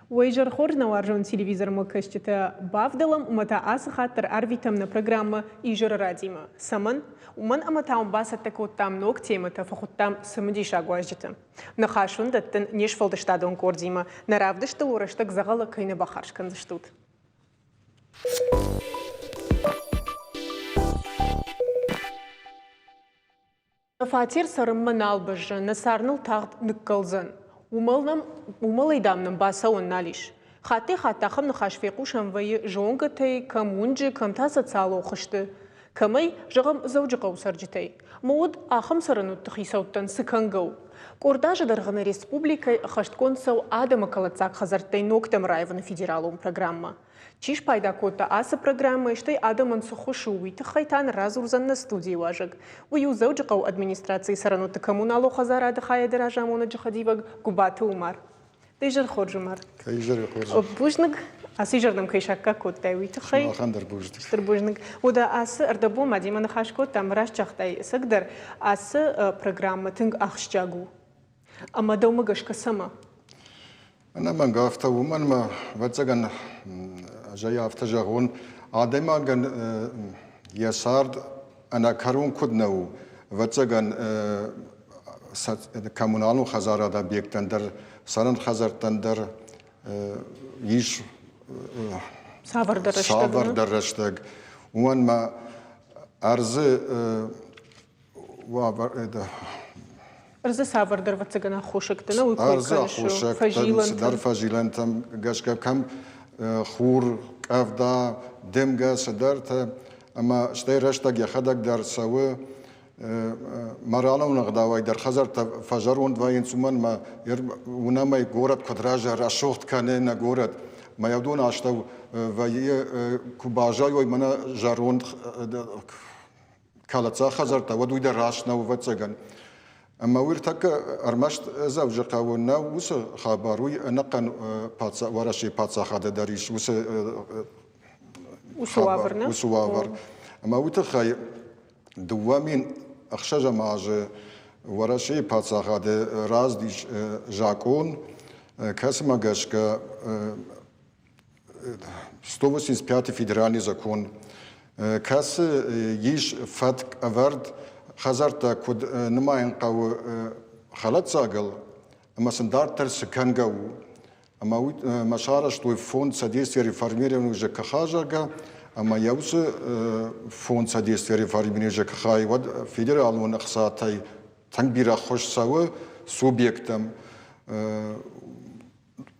Уӕ изӕр хорз, нӕ уарзон телевизормӕ кӕсджытӕ! Бавдӕлӕм ӕмӕ та ацы хатт дӕр арвитӕм нӕ программӕ Изӕры радимӕ. Цӕмӕн? Уымӕн ӕмӕ та уын бацӕттӕ кодтам ног темӕтӕ, фӕхуыдтам цымыдисаг уазджыты. Ныхас уын дӕттын не сфӕлдыстадон къордимӕ. Нӕ равдыстыл уӕ рӕстӕг дзӕгъӕлы кӕй нӕ бахарз кӕндзыстут. Фатер цӕрынмӕ нал бӕззы, нӕ цар ныл тагъд ныккӕлдзӕн. Уымӕл нӕм, уымӕлӕй, дам, нӕм бацӕуӕн нал ис. Хаттӕй-хатт ахӕм ныхас фехъусӕн вӕййы зонгӕтӕй, кӕм уынджы, кӕм та социалон хызты. Кӕмӕй, зӕгъӕм, Дзӕуджыхъӕуы цӕрджытӕй. Мӕ уд ахӕм цӕрӕнуӕтты хицӕуттӕн цы кӕнгӕ у? Къорд азы дӕргъы нӕ республикӕйы ӕххӕстгонд цӕуы адӕмы кӕлӕддзаг хӕдзӕрттӕй ногтӕм раивыны федералон программӕ. Чи спайда кодта ацы программӕйы, стӕй адӕмӕн цы ххуыс у, уый тыххӕй та нын радзурдзӕн нӕ студийы уазӕг. Уый у Дзӕуджыхъӕуы администрацийы цӕрӕнуӕтты коммуналон хӕдзарады хайады разамонӕджы хӕдивӕг Гуыбаты Умар. Дӕ изӕр хорз, Умар. Кӕй изӕры хорз. Бузныг, ацы изӕр нӕм кӕй саккаг кодтай, уый тыххӕй. Сымахӕн дӕр бузныг. Стыр бузныг. Уӕдӕ ацы ӕрдӕбон ма демӕ ныхас кодтам, раст загътай, ӕцӕгдӕр ацы программӕ тынг ахсджиаг у. Ӕмӕ дӕумӕ гӕсгӕ цӕмӕ? Ӕнӕмӕнг афтӕ, уымӕн ӕмӕ, ӕвӕццӕгӕн, ӕз ӕй афтӕ зӕгъон, адӕймагӕн йӕ цард ӕнӕкӕрон куыд нӕ у, ӕвӕццӕгӕн, коммуналон хӕдзарады объекттӕн дӕр, цӕрӕн хӕдзӕрттӕн дӕр ис цавӕрдӕр рӕстӕг. Цавӕрдӕр рӕстӕг. Уымӕн ӕмӕ ӕрдзы Ӕрдзы цавӕрдӕр ӕвӕццӕгӕн аххосӕгтӕ нӕ уый кой Ӕрдзы аххосӕгтӕм, цыдӕр фӕзилӕнтӕм гӕсгӕ кӕм хур, къӕвда, дымгӕ, цыдӕртӕ, ӕмӕ стӕй рӕстӕг йӕхӕдӕг дӕр цӕуы. Моралон ӕгъдауӕй дӕр хӕдзӕрттӕ фӕзӕронд вӕййынц, уымӕн ӕмӕ уынӕм ӕй, горӕт куыд рӕзы, рӕсугъд кӕны нӕ горӕт. Мӕ уыдон астӕу вӕййы, куы баззайой мӕнӕ зӕронд кӕлӕддзаг хӕдзӕрттӕ, уӕд уый дӕр раст нӕу, ӕвӕццӕгӕн. Ӕмӕ уый ӕртӕккӕ ӕрмӕст Дзӕуджыхъӕуы нӕу уыцы хабар, уый ӕнӕхъӕн Уӕрӕсейы паддзахады дӕр ис уыцы уыцы уавӕр, нӕ? Уыцы уавӕр. Ӕмӕ уый тыххӕй 2006 азы Уӕрӕсейы паддзахады раздис закъон, кӕцымӕ гӕсгӕ 185 федеральный закон, кӕцы ис фӕтк ӕвӕрд хӕдзӕрттӕ куыд нымайын хъӕуы хӕлӕддзагыл ӕмӕ сын дарддӕр цы кӕнгӕ у. Ӕмӕ уый ӕмӕ сарӕзтой фонд содействия реформированию ЖКХ, зӕгъгӕ, ӕмӕ йӕ уыцы фонд содействия реформированию ЖКХ-йы уӕд федералон ӕхцатӕй тынг бирӕ ӕххуыс цӕуы субъекттӕм.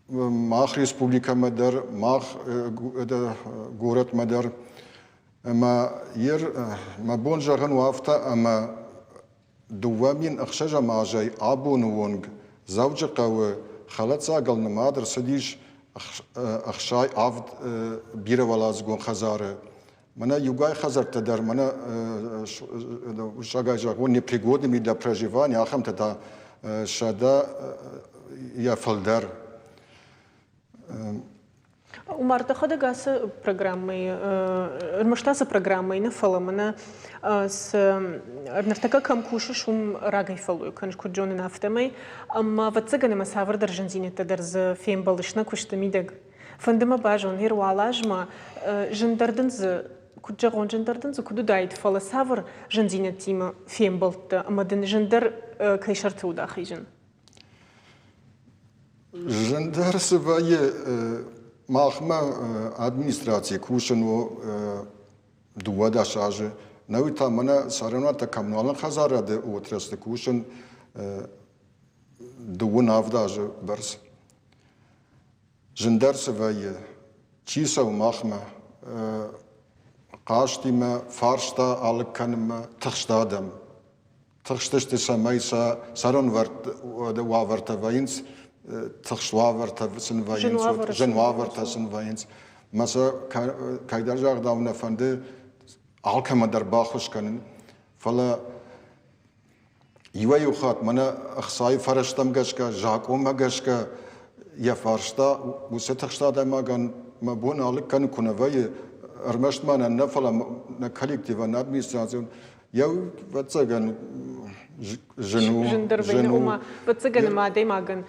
Мах республикӕмӕ дӕр, мах горӕтмӕ дӕр. Ӕмӕ ер мӕ бон зӕгъын у афтӕ, ӕмӕ 2006 азӕй абоны онг Дзӕуджыхъӕуы хӕлӕддзагыл нымад ӕрцыдис 67 бирӕуӕладзыгон хӕдзары. Мӕнӕ иугай хӕдзӕрттӕ дӕр, мӕнӕ уырыссагӕй зӕгъон, непригодными для проживания, ахӕмтӕ та сӕдӕ йӕ фылдӕр. Умар, дӕхӕдӕг ацы программӕйы, ӕрмӕст ацы программӕйы нӕ, фӕлӕ мӕнӕ цы ныртӕккӕ кӕм кусыс, уым рагӕй фӕллой кӕныс, куыд зонын, афтӕмӕй. Ӕмӕ, ӕвӕццӕгӕн, ӕмӕ цавӕрдӕр зындзинӕдтӕ дӕр дзы фембӕлыс нӕ куысты мидӕг. Фӕнды мӕ базон, ныр уал азмӕ зындӕр дын дзы, куыд зӕгъон, зындӕр дын дзы куыд уыдаид, фӕлӕ цавӕр зындзинӕдтимӕ фембӕлдтӕ ӕмӕ дын зындӕр кӕй сӕрты уыд ахизын? Зындӕр цы вӕййы, махмӕ администрацийы кусын у 12 азы. Науи та мӕнӕ цӕрӕнуӕттӕ коммуналон хӕдзарады отраслы кусын дыууын авд азы бӕрц. Зындӕр цы вӕййы, чи цӕуы махмӕ, хъазтимӕ, фарста алыг кӕнынмӕ тыхст адӕм. Тыхстысты, цӕмӕй сӕ цӕрӕнвӕрд уавӕртӕ вӕййынц, тыхст уавӕртӕ сын вӕййынц, зын уавӕртӕ сын вӕййынц. Мӕ сӕ кӕйдӕр загъдау нӕ фӕнды алкӕмӕн дӕр баххуыс кӕнын, фӕлӕ Иуӕй-иу хатт мӕнӕ ӕхцайы фӕрӕзтӕм гӕсгӕ, закъонмӕ гӕсгӕ йӕ фарста уыцы тыхст адӕймагӕн мӕ бон алыг кӕнын куы нӕ вӕййы, ӕрмӕст мӕнӕн нӕ, фӕлӕ нӕ коллективӕн, нӕ администрацийӕн, йӕ ӕвӕццӕгӕн. Зын у. Зындӕр вӕййы, ома, ӕвӕццӕгӕн ӕмӕ адӕймагӕн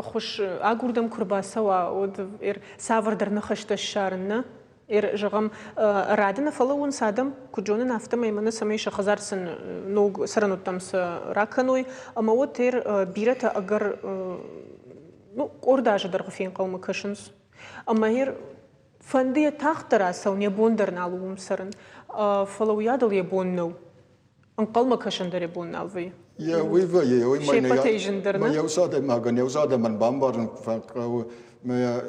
ӕххуыс агурдӕм куы рбацӕуа, уӕд цавӕрдӕр ныхӕстӕ ссарын, нӕ? Зӕгъӕм, рады нӕ фӕлӕууынц адӕм, куыд зонын, афтӕмӕй мӕнӕ цӕмӕй сӕ хӕдзар сын ног цӕрӕнуӕттӕм сӕ ракӕной, ӕмӕ уӕд бирӕтӕ ӕгӕр ну, къорд азы дӕргъы фенхъӕлмӕ кӕсынц. Ӕмӕ фӕнды йӕ тагъддӕр ацӕуын, йӕ бон дӕр нал у уым цӕрын, фӕлӕ уыйадыл йӕ бон нӕу. Ӕнхъӕлмӕ кӕсын дӕр йӕ бон нал вӕййы. Йӕ уый вӕййы, уый Се ппӕтӕй зындӕр, нӕ? Мӕ адӕймагӕн, еу адӕмӕн бамбарын фӕхъӕуы, мӕ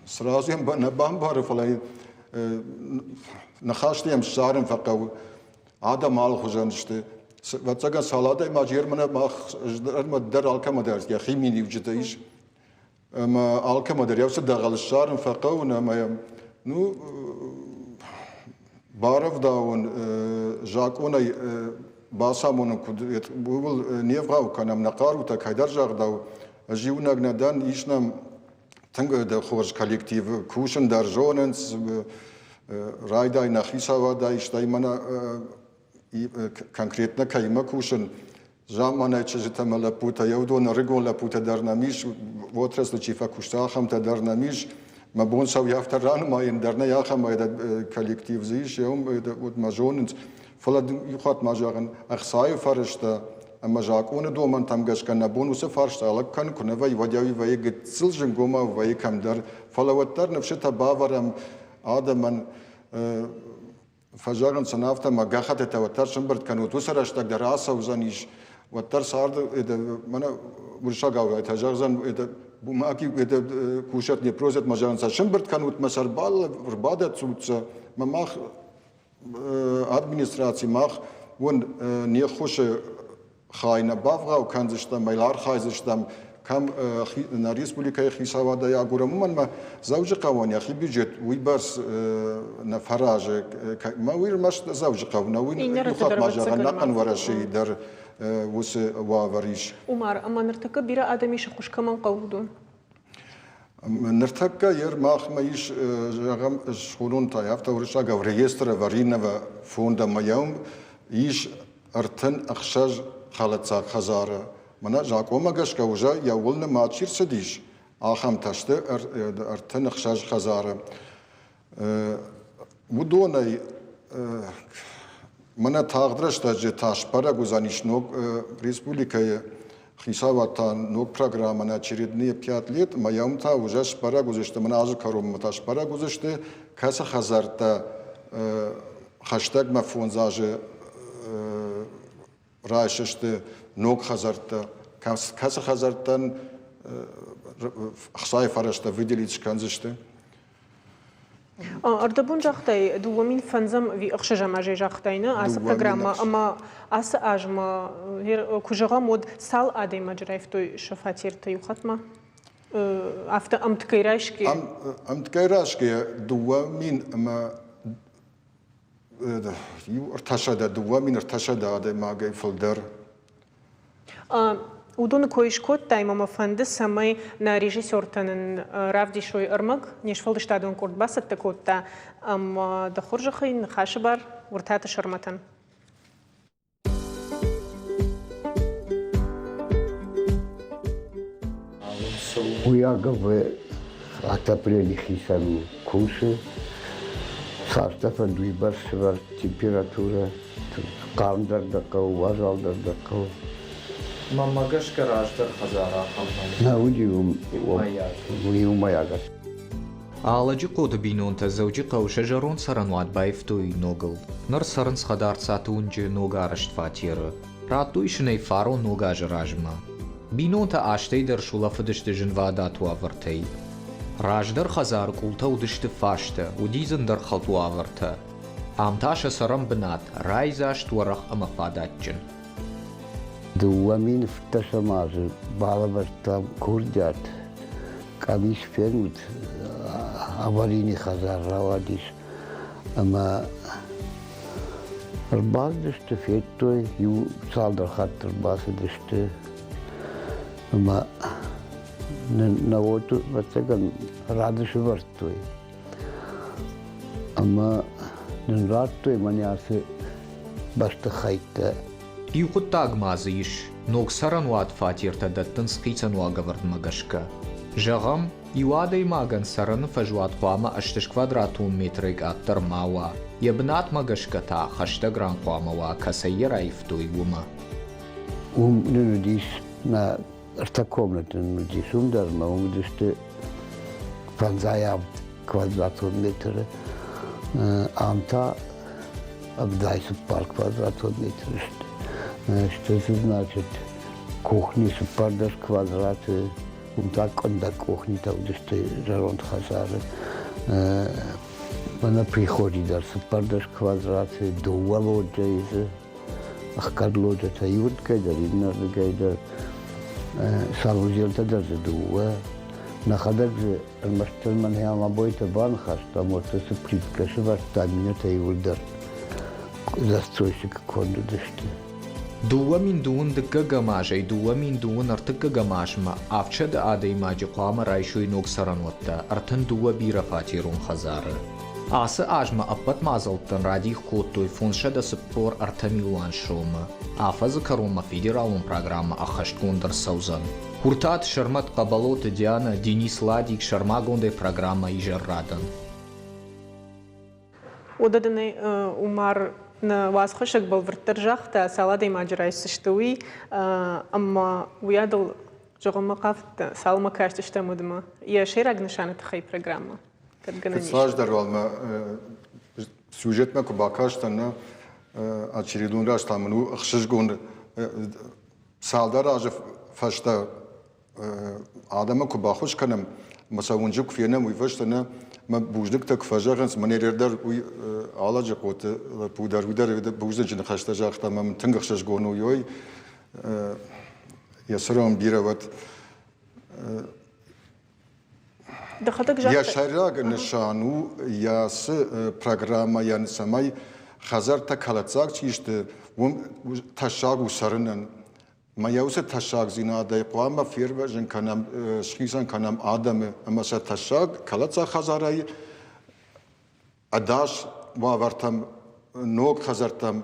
сразу йӕм нӕ бамбары, фӕлӕ ныхӕсты йӕм ссарын фӕхъӕуы. Адӕм алыхуызӕн сты. Ӕвӕццӕгӕн, цал адӕймаджы ӕрмӕ мах дӕр алкӕмӕ дӕр йӕхи миниуджытӕ ис. Ӕмӕ алкӕмӕ дӕр еу цы дӕгъӕл ссарын фӕхъӕуы ӕмӕ ну барӕвдауын закъонӕй бацамонын куыд ууыл не вгъау кӕнӕм нӕ хъарутӕ кӕйдӕр загъдау ӕз иунӕг нӕ дӕн ис нӕм тынг хорз коллектив кусын дӕр зонынц райдай нӕ хицауадӕй стӕй мӕнӕ конкретно кӕимӕ кусын Замманай чызджытӕ ӕмӕ лӕппутӕ, еудон ӕрыгон лӕппутӕ дӕр нӕм ис, отраслы чи фӕкуыста, ахӕмтӕ дӕр нӕм ис. Мӕ бон сӕ афтӕ ранымайын дӕр нӕй, ахӕм коллектив дзы ис, уӕд мӕ зонынц. Фӕлӕ иу хатт ма зӕгъын, ӕхцайы фӕрӕзтӕ ӕмӕ закъоны домӕнтӕм гӕсгӕ нӕ бон уыцы фарста алыг кӕнын куы нӕ вӕййы, уӕд уый вӕййы гыццыл зынгомау вӕййы кӕмдӕр. Фӕлӕ уӕддӕр ныфсытӕ бавӕрӕм адӕмӕн Фӕзӕгъынц ын афтӕ, мӕ гӕххӕттытӕ уӕддӕр сӕмбырд кӕнут, уыцы рӕстӕг дӕр ацӕудзӕнис, уӕддӕр царды мӕнӕ уырыссагау та зӕгъдзӕн, бумаги кусӕт не просят, мӕ зӕгъынц, сӕмбырд кӕнут, мӕ сӕр ӕрбадӕтдзут сӕ, мӕ мах администраци мах уын не ххуысы хай нӕ бавгъау кӕндзыстӕм, архайдзыстӕм, кӕм нӕ республикӕйы хицауадӕй агурӕм, уымӕн ӕмӕ Дзӕуджыхъӕуӕн йӕхи бюджет уыйбӕрц нӕ фӕразы. Мӕ уый ӕрмӕст Дзӕуджыхъӕу нӕ, уый иу хатт ма зӕгъӕн, ӕнӕхъӕн Уӕрӕсейы дӕр уыцы уавӕр ис. Умар, ӕмӕ ныртӕккӕ бирӕ адӕм ис ӕххуыс кӕмӕн хъӕуы, уыдон? Ныртӕккӕ йе махмӕ ис, зӕгъӕм, схонон та афтӕ уырыссагау реестр аварийного фонда ӕмӕ йӕм ис 36 хӕлӕтдзаг хӕдзары. Мӕнӕ закъонмӕ гӕсгӕ уже иууыл нымад чи рцыдис, ахӕмтӕ сты 36 хӕдзары. Уыдонӕй мӕнӕ тагъд рӕстӕджы та сбӕрӕг уыдзӕнис ног республикӕйы хицауад та ног программӕ на очередные пять лет, ӕмӕ йӕм та уже сбӕрӕг уыдзысты, мӕнӕ азы кӕронмӕ та сбӕрӕг уыдзысты, кӕцы хӕдзӕрттӕ хӕстӕгмӕ фондз азы райсысты ног хӕдзӕрттӕ, кӕцы хӕдзӕрттӕн ӕхцайы фӕрӕзтӕ выделить скӕндзысты. Ӕрдӕбон загътай, 2005 ӕви ӕхсӕзӕм азӕй загътай, нӕ, ацы программӕ ӕмӕ ацы азмӕ куы зӕгъӕм, уӕд цал адӕймаджы раивтой сӕ фатертӕ иу хатт ма? Афтӕ ӕмткӕй райсгӕ? Ӕмткӕй райсгӕ 2000 ӕмӕ иу ӕртӕсӕдӕ, 2300 адӕймагӕй фылдӕр. Уыдоны кой скодтай, ӕмӕ мӕ фӕнды, цӕмӕй нӕ режиссертӕ нын равдисой ӕрмӕг, не сфӕлдыстадон къорд бацӕттӕ кодта, ӕмӕ дӕ хорзӕхӕй ныхасы бар Уыртаты Сӕрмӕтӕн. Уый агӕвы отопление хицӕн у, кусы. Цастӕ фӕнды уыйбӕрц сӕвӕрд температурӕ, хъармдӕр дӕ хъӕуы, уазалдӕр дӕ хъӕуы. Мӕнмӕ гӕсгӕ раздӕр хӕдзар ахӕм нӕ уыди. Иумӕйаг. Алӕджыхъоты бинонтӕ Дзӕуджыхъӕуы сӕ зӕронд цӕрӕнуат баивтой ногыл. Ныр цӕрынц Хӕдарцаты уынджы ногарӕзт фатеры. Радтой сын ӕй фарон ног азы размӕ. Бинонтӕ азтӕй дӕр сулӕфыдысты зынвадат уавӕртӕй. Раздӕр хӕдзары къултӕ уыдысты фӕстӕ, уыди дзы ӕндӕр хӕлд уавӕртӕ. Ам та сӕ цӕрӕн бынат райдзаст, уӕрӕх ӕмӕ фадатджын. 2015 азы балӕвӕрдтам курдиат. Къамис фенут, аварийный хӕдзар рауадис ӕмӕ ӕрбацыдысты, федтой, иу цалдӕр хатты ӕрбацыдысты ӕмӕ нын нӕ ӕвӕццӕгӕн, рады сӕвӕрдтой. Ӕмӕ нын радтой мӕнӕ ацы бӕстыхӕйттӕ. Иу хъуыддаг ма дзы ис, ног цӕрӕнуат фатертӕ дӕттынц хицӕн уагӕвӕрдмӕ гӕсгӕ. Зӕгъӕм, иу адӕймагӕн цӕрыны фӕзуат хъуамӕ 80 квадратон метрӕй къаддӕр ма уа, йӕ бынатмӕ гӕсгӕ та хӕстӕг ран хъуамӕ уа, кӕцӕй йӕ раивтой, уымӕ. Уым нын уыдис нӕ ӕртӕ комнаты нын уыдис, уым дӕр ма уым уыдысты 57 квадратон метры, ам та 74 квадратон метры сты. Сты дзы, значит, кухни 14 квадраты, уым та къуындӕг кухнитӕ уыдысты зӕронд хӕдзары. Мӕнӕ прихожий дӕр 14 квадраты, дыууӕ лоджӕйы дзы. Ӕхгӕд лоджӕтӕ иуырдыгӕй дӕр, иннӕрдыгӕй дӕр, санузелтӕ дӕр дзы дыууӕ. Нӕхӕдӕг дзы ӕрмӕстдӕр мӕнӕ абойтӕ баныхӕстам, уӕддӕр цы плиткӕ сӕвӕрдтам, иннӕтӕ иууылдӕр застройщик конд уыдысты. 2000 дыккӕгӕм азӕй 2000 ӕртыккӕгӕм азмӕ 700 адӕймаджы хъуамӕ райсой ног цӕрӕнуӕттӕ 32 бирӕфатерон хӕдзары. Ацы азмӕ ӕппӕт мадзӕлттӕн радих кодтой 543 милуан сомы. Афӕдзы кӕронмӕ федералон программӕ ӕххӕстгонд ӕрцӕудзӕн. Куртаты Сӕрмӕт, Хъӕбӕлоты Дианӕ, Денис Ладик сӕрмагондӕй программӕ Изӕррадӕн. Уӕдӕ дын ӕй Умар нӕ уацхӕссӕг бӕлвырддӕр загъта, цал адӕймаджы райсдзысты, уый, ӕмӕ уыйадыл зӕгъынмӕ хъавыдтӕ, цалынмӕ кастыстӕм, уӕдмӕ. Йӕ сӕйраг нысаны тыххӕй программӕ. Кӕд гӕнӕн ис? Фыццаджыдӕр уал мӕ сюжетмӕ куы бакастӕн, нӕ очередон раз та мын у ӕхсызгон цалдӕр азы фӕстӕ адӕмӕн куы баххуыс кӕнӕм ӕмӕ сӕ уынджы куы фенӕм, уый фӕстӕ нӕ мӕ бузныгтӕ куы фӕзӕгъынц, мӕнӕ дӕр уый Алӕджыхъоты лӕппу дӕр, уый дӕр бузныджы ныхӕстӕ загъта, ӕмӕ мын тынг ӕхсызгон у, ой, йӕ цырон бирӕ уӕд. Йӕ сӕйраг нысан у йӕ цы программӕйӕн, цӕмӕй хӕдзӕрттӕ кӕлӕддзаг чи сты, уым тӕссаг у цӕрынӕн. Мӕ йӕ уыцы тӕссагдзинадӕй хъуамӕ фервӕзын кӕнӕм, схицӕн кӕнӕм адӕмы ӕмӕ сӕ тӕссаг кӕлӕддзаг хӕдзарӕй ӕдас уавӕртӕм, ног хӕдзӕрттӕм.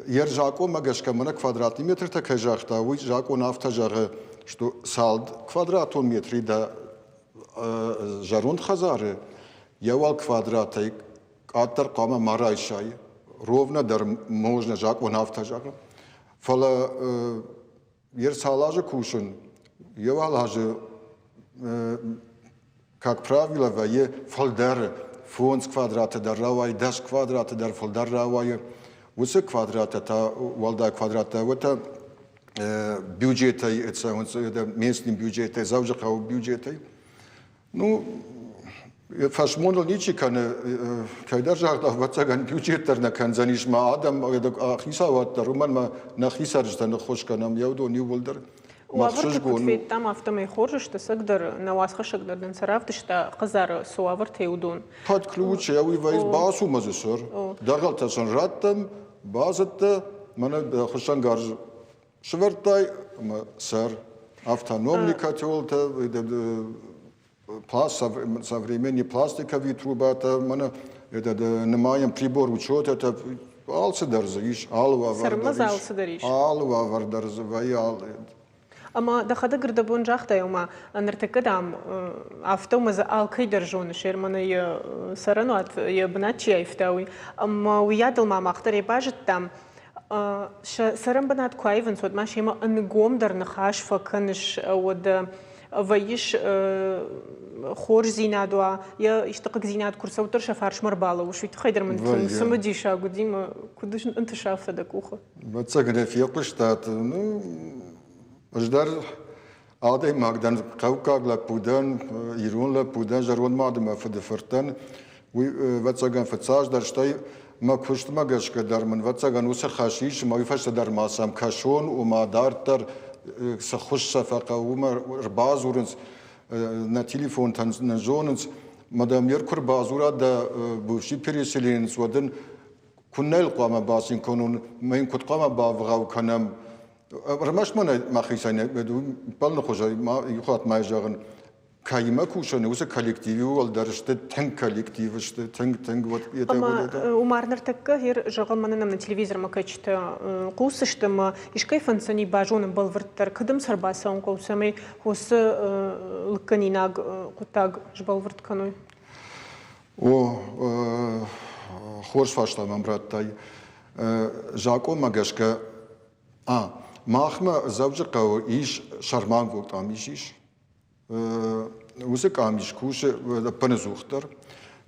Йӕ закъонмӕ гӕсгӕ мӕнӕ квадратный метртӕ кӕй загъта, уый закъон афтӕ зӕгъы, что цалд квадратон метри дӕ зӕронд хӕдзары, йӕ уал квадратӕй къаддӕр хъуамӕ ма райсай. Ровно дӕр можно закъон афтӕ зӕгъы. Фӕлӕ Йе цал азы кусын, йе уал азы, как правило, вӕййы фылдӕр, фондз квадраты дӕр рауайы, 10 квадраты дӕр фылдӕр рауайы. Уыцы квадраттӕ та, уӕлдай квадраттӕ, уотӕ бюджетӕй цӕуынц, местный бюджетӕй, Дзӕуджыхъӕуы бюджетӕй. Ну, фӕсмоныл ничи кӕны, кӕйдӕр загъд, ӕвӕццӕгӕн, бюджет дӕр нӕ кӕндзӕнис, мӕ адӕм, хицауад дӕр, уымӕн мӕ нӕхи цӕрджытӕ ныххуыс кӕнӕм, йӕ уыдон иууылдӕр. Уавӕртӕ куыд федтам, афтӕмӕй хорз сты, цӕгдӕр, нӕ уацхӕссӕг дӕр нын сӕ равдыста, хъызары цы уавӕртӕй, уыдон. Под ключ, я уый вӕййы, бацу мӕ дзы сӕр. Дӕгъӕлтӕ сын раттӕм, базыдта, мӕнӕ хуыссӕнгарз сывӕрдтай ӕмӕ сӕр автономный котелтӕ, современный пластиковый трубатӕ, мӕнӕ это нымайӕн прибор учета, алцыдӕр дзы ис, алы уавӕр дӕр ис. Алы уавӕр дӕр дзы вӕййы. Ӕмӕ дӕхӕдӕг ӕрдӕбон загътай, ома ныртӕккӕ, дам, афтӕ ӕмӕ дзы алкӕй дӕр зоны, Шерманы йӕ цӕрӕнуат, йӕ бынат чи аивта, уый. Ӕмӕ уыйадыл ма мах дӕр ӕй базыдтам, сӕ цӕрӕнбынат куы аивынц, уӕд ма семӕ ӕнгомдӕр ныхас фӕкӕныс, уӕд вӕййыс хорздзинад уа, йӕ исты хъыгдзинад куы рцӕуы, уӕддӕр сӕ фарсмӕ ӕрбалӕууыс. Уый тыххӕй дӕр мын тынг цымыдисаг уыди, мӕ куыд ӕнтысы афтӕ дӕ къухы? Ӕвӕццӕгӕн ӕй фехъуыстат. Ну, ӕз дӕр адӕймаг дӕн, хъӕуккаг лӕппу дӕн, ирон лӕппу дӕн, зӕронд мады мӕ фыды фырт дӕн. Уый, ӕвӕццӕгӕн, фыццаджыдӕр, стӕй мӕ куыстмӕ гӕсгӕ дӕр мын, ӕвӕццӕгӕн, уыцы хӕс ис, ӕмӕ уый фӕстӕ дӕр ма сӕм кӕсон, ома дарддӕр цы хуыз сӕ фӕхъӕуы, уымӕ ӕрбадзурынц, нӕ телефонтӕ нӕ зонынц. Мадам ер куы рбадзура дӕ бывший переселенец, уӕд ын куыннӕ йыл хъуамӕ бацин кӕнон, мӕ йын куыд хъуамӕ бавгъау кӕнӕм. Ӕрмӕст мӕнӕ мӕхицӕй нӕ, пълны хуызӕй ма иу хатт ма зӕгъын. Кӕимӕ кусӕн, уыцы коллективы уӕлдӕр сты, тынг коллектив сты, тынг, тынг. Вот это Ӕмӕ вот это. Умар ныртӕккӕ гъер зӕгъӕм, мӕнӕ нӕм нӕ телевизормӕ кӕсджытӕ хъусдзысты ӕмӕ искӕй фӕнддзӕни базонын бӕлвырддӕр, кӕдӕм сӕ ӕрбацӕуын хъӕуы, цӕмӕй уыцы лыггӕнинаг хъуыддаг сбӕлвырд кӕной? О, хорз фарста мӕм радтай. Закъонмӕ гӕсгӕ, махмӕ Дзӕуджыхъӕуы ис сӕрмагонд къамис ис. Уыцы къамис кусы ӕппынӕдзухдӕр.